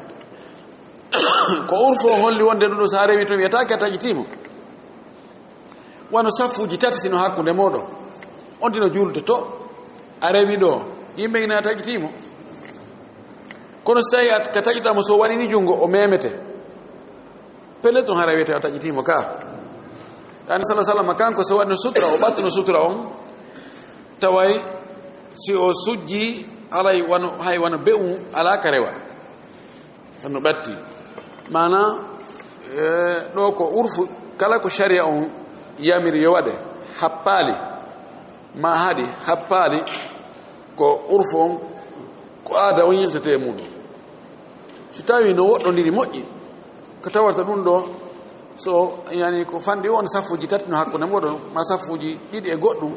Ko urfu on holli wonde ɗo, ɗo sa rewi to wiyataake a taƴitii mo. Wano saffuuji tati sino hakkunde mooɗon. On tino juulde to, a rewi ɗo, yimɓe ina a taƴitii mo. Kono so tawi a, ka taƴuɗaa mo, so waɗini junngo, o memete. Pellet ɗum hara wiyete a taƴitiimo ka. Ani sala salama kanko so waɗno sutura, o ɓattuno sutura on, taway si o sujji alay wano, hay wano be'u alaa ka rewa. Kono ɓatti. Maana, e, ɗo ko urfu, kala ko sharia on yamiri yo waɗe, happaali, ma haɗi, happaali, ko urfu on, ko aada on yiltete e muɗum. Si tawi no woɗɗondiri moƴƴi, ko tawata ɗum ɗo, so, yani, ko fanɗi on saffuuji tati no hakkunde muɗum, ma saffuuji ɗiɗi e goɗɗum,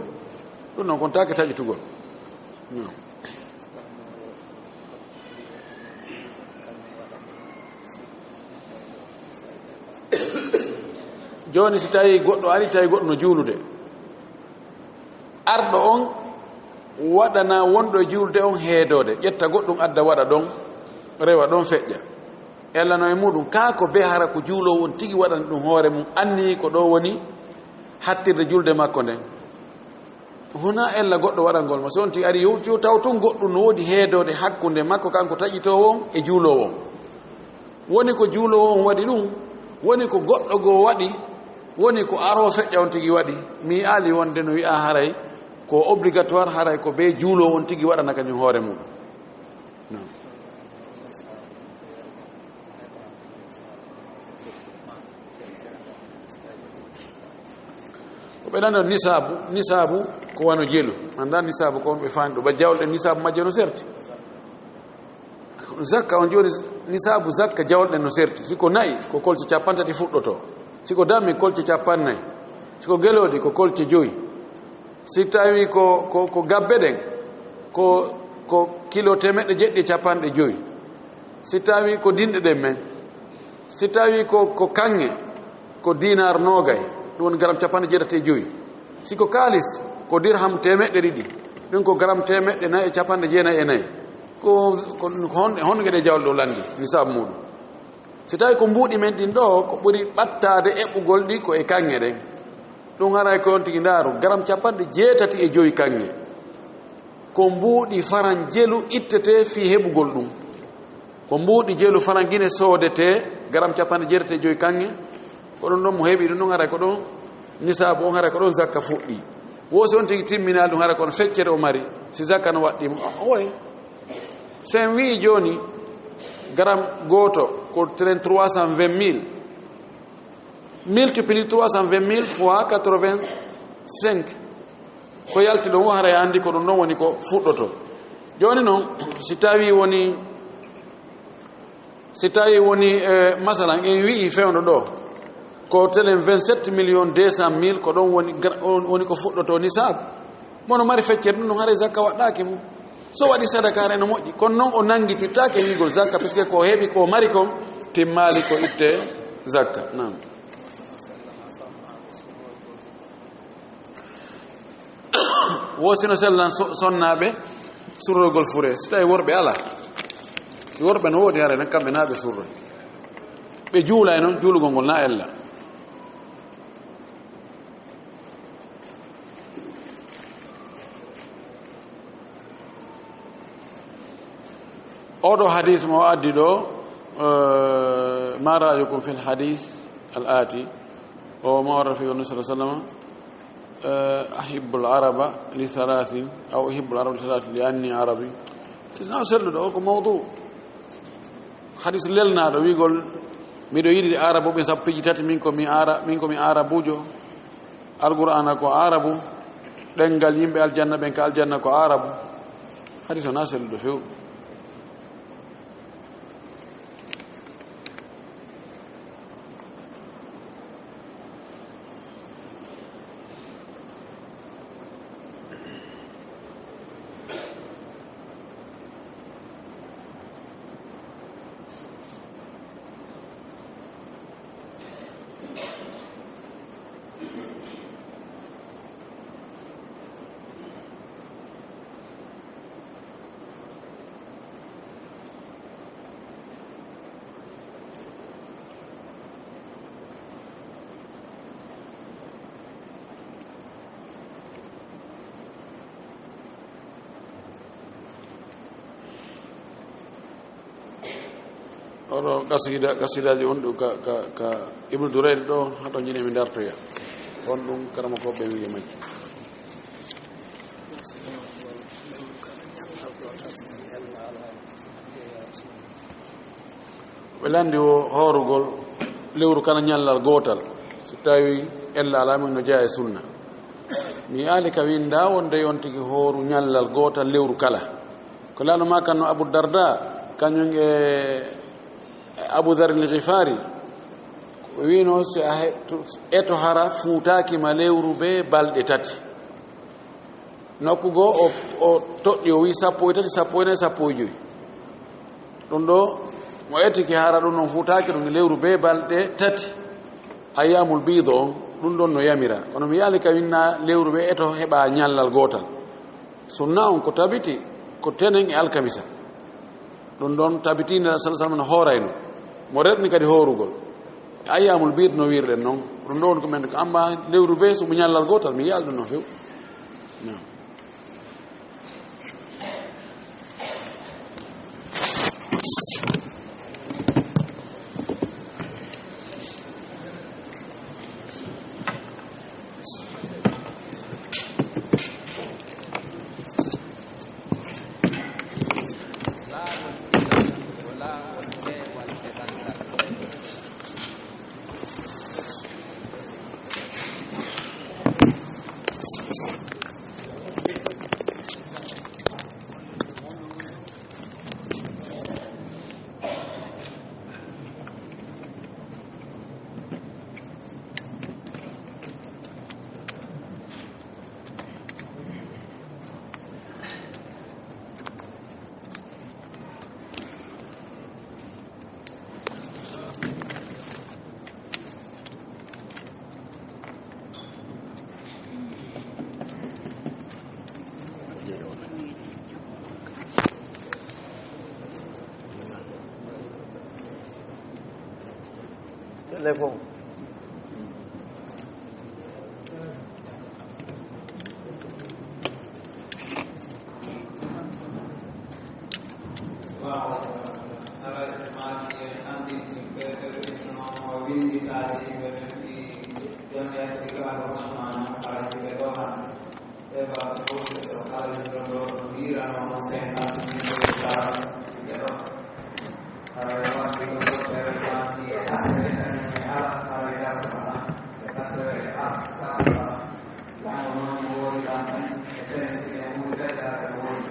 ɗum noon kon taake taƴitugol. No. Jooni, si tawi goɗɗo ari, tawi goɗɗo no juulude, arɗo on waɗana wonɗo e juulde on heedoode, ƴetta goɗɗum adda waɗa ɗon, rewa ɗon feƴƴa. Ella no e muɗum, kaa ko be hara ko juuloowo on tigi waɗani ɗum hoore mum, anniyi ko ɗo woni hattirde juulde makko nden. Huna ella goɗɗo waɗangol mo. So on tigi ari, yo, yo taw tun goɗɗum no woodi heedoode hakkunde makko kanko taƴitoowo on e juuloowo on. Woni ko juuloowo on waɗi ɗum, woni ko goɗɗo goo waɗi, woni ko aroo feƴƴa on tigi waɗi. Mi yi'aali wonde no wi'aa haray Ko obligatoire, haray ko bee juuloowo on tigi waɗana kañum hoore mum. Non. Ko ɓe ɗan nisaabu, nisaabu ko wano jelu. Annda nisaabu ko on ɓe faani ɗo, ba jawle nisaabu majje no serti. Zakka on jooni, nisaabu zakka jawle ɗen no serti. Si ko na'i, ko kolce cappanɗe tati fuɗɗoto. Si ko dami, kolce cappanɗe nayi. Si ko gelooɗi, ko kolce joyi. Si tawi ko, ko, ko gabbe ɗen, ko, ko kilo teemeɗɗe jeɗɗi e cappanɗe joyi. Si tawi ko dinɗe ɗen men, si tawi ko, ko kaŋŋe, ko dinar noogay, ɗum woni garam cappanɗe jeetati e joyi. Si ko kaalis, ko dirham teemeɗɗe ɗiɗi, ɗum ko garam teemeɗɗe nayi e cappanɗe jeenayi e nayi. Ko, ko honɗe, honɗe geɗe jawle ɗo lanndi nisaabu muɗum? Si tawi ko mbuuɗi men ɗin ɗo, ko ɓuri ɓattaade eɓɓugol ɗi ko e kaŋŋe ɗen. Ɗum haray ko on tigi ndaaru, garam cappanɗe jeetati e joyi kaŋŋe. Ko mbuuɗi faran jelu ittetee fii heɓugol ɗum. Ko mbuuɗi jelu faran Gine soodetee garam cappanɗe jeetati e joyi kaŋŋe. Ko ɗum ɗon mo heɓi ɗum, ɗum haray ko ɗum nisaabu on, haray ko ɗum zakka fuɗɗi. Wo si on tigi timminaali ɗum, haray ko on feccere o mari, si zakka no waɗɗii mo. Ah, oye. Si en wi'i jooni, garam gooto ko tren trois cent vingt mille, multiplie trois cent vingt mille fois quatre-vingt-cinq, ko yalti ɗon, o haray anndi ko ɗum ɗon woni ko fuɗɗoto. Jooni non, si tawi woni, si tawi woni, eh, masalan, en wi'i fewndo ɗo, ko telen vingt-sept millions deux cent mille, ko ɗon woni gra-, on woni ko fuɗɗoto nisaabu. Mo no mari feccere ɗum, ɗum haray zakka waɗɗaaki mo. So waɗi sadaka, haray no moƴƴi. Kono non o nanngitirtaake wi'ugol zakka, puisque ko heɓi, ko mari kon, timmaali ko itte zakka. Naam. Wo si no sellan so-, sonnaaɓe surrogol fure, si tawi worɓe alaa. Si worɓe no woodi, haray non kamɓe naa ɓe surroy. Ɓe juulay non, juulugol ngol na ella. Oɗo hadis mo addi ɗo, eh, ma ra'yukum fil hadis al ati, o ma warra fi Yunus sallallahu alaihi wasallam, eh, ahibbul araba li thalathin, aw uhibbul araba li thalathin li anni arabi. Sina selluɗo o ko mawdu. Hadis lelnaaɗo wi'ugol, miɗo yiɗi Arabuɓe sappo e tati, min ko mi Ara-, min ko mi Arabuujo. Alqur'aana ko Arabu, ɗemngal yimɓe aljanna ɓen ka aljanna ko Arabu. Hadis o na selluɗo few. Oɗo qasida, qasidaaji on ɗo ka, ka, ka Ibnu Durayri ɗo, hato jini mi dartoya. On ɗum karamokooɓe ɓe wi'e majji. Ɓe lanndi o hoorugol lewru kala ñallal gootal, so tawi ella alaa, min no jeyaa e sunna. Mi yi'aali ka winndaa wonde on tigi hooru ñallal gootal lewru kala. Ko laano ma kan no Abu Darda, kañum e Abu Dharr al-Ghifari, ko wiino si a he-, to, eto hara fuutaaki ma lewru bee balɗe tati. Nokku goo o, o toɗɗi, o wi'i sappo e tati, sappo e nayi, sappo e jowi. Ɗum ɗo, mo etike hara ɗum ɗon fuutaaki ɗum lewru bee balɗe tati. Ayyaamul biid on, ɗum ɗon no yamira. Kono mi yi'aali ka winndaa lewru bee eto heɓa ñallal gootal. Sunna on ko tabiti, ko tenen e alkamisa. Ɗum ɗon tabiti Nelaaɗo sallallahu alaihi wasallam no hoorayno. Mo rerni kadi hoorugol. Ayyaamul biid no wiirɗen non. Ɗum ɗo woni ko men ko amma lewru bee suɓu ñallal gootal, mi yi'aali ɗum no few. Naam. Aleykum. Salamu aleykum. Haray maaki en anndintin ɓe ɓe ɓe ɗum o winnditaade yimɓe ɓen ɗi jamiyat ɗi gaalo Rahmani haray ɓe ɗo hannde. E ba ko ɓe ɗo haray ɗo ɗo wiirano mo cinquante mille ɓe ɗo. Haray wonde ɗo ɗo ɓe maaki e asere tan e ala haray gasata. E asere e ala gasata. Lango noon woori lan tan e tene si en wuri gaƴƴaade woori.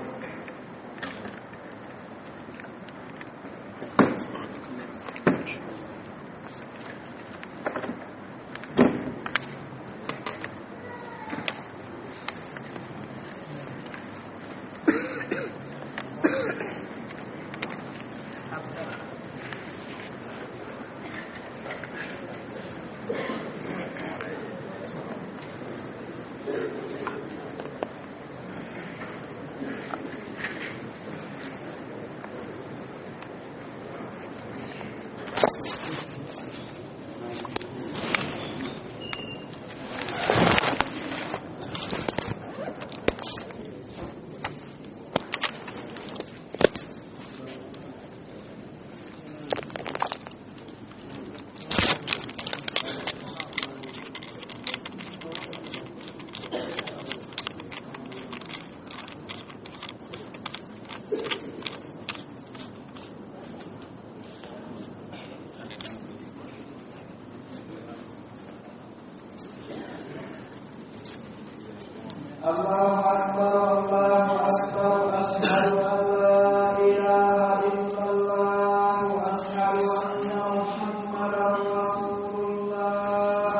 الله أكبر، الله أكبر، أشهد أن لا إله إلا الله، أشهد أن محمدا رسول الله.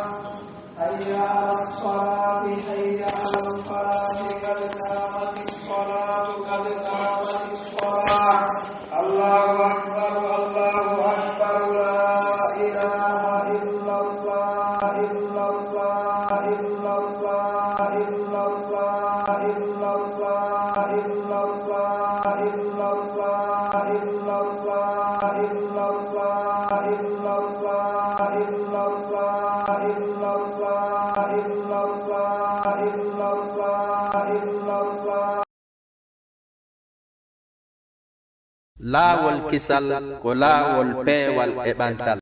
حي على الصلاة، حي على الفلاح، قد قامت الصلاة، قد قامت الصلاة. الله أكبر، الله أكبر، لا إله إلا الله، إلا الله، إلا الله، إلا الله، إلا الله، إلا الله، إلا الله، إلا الله، إلا الله، إلا الله، إلا الله، إلا الله، إلا الله، إلا الله، إلا الله. Laawol kisal ko laawol peewal e ɓantal.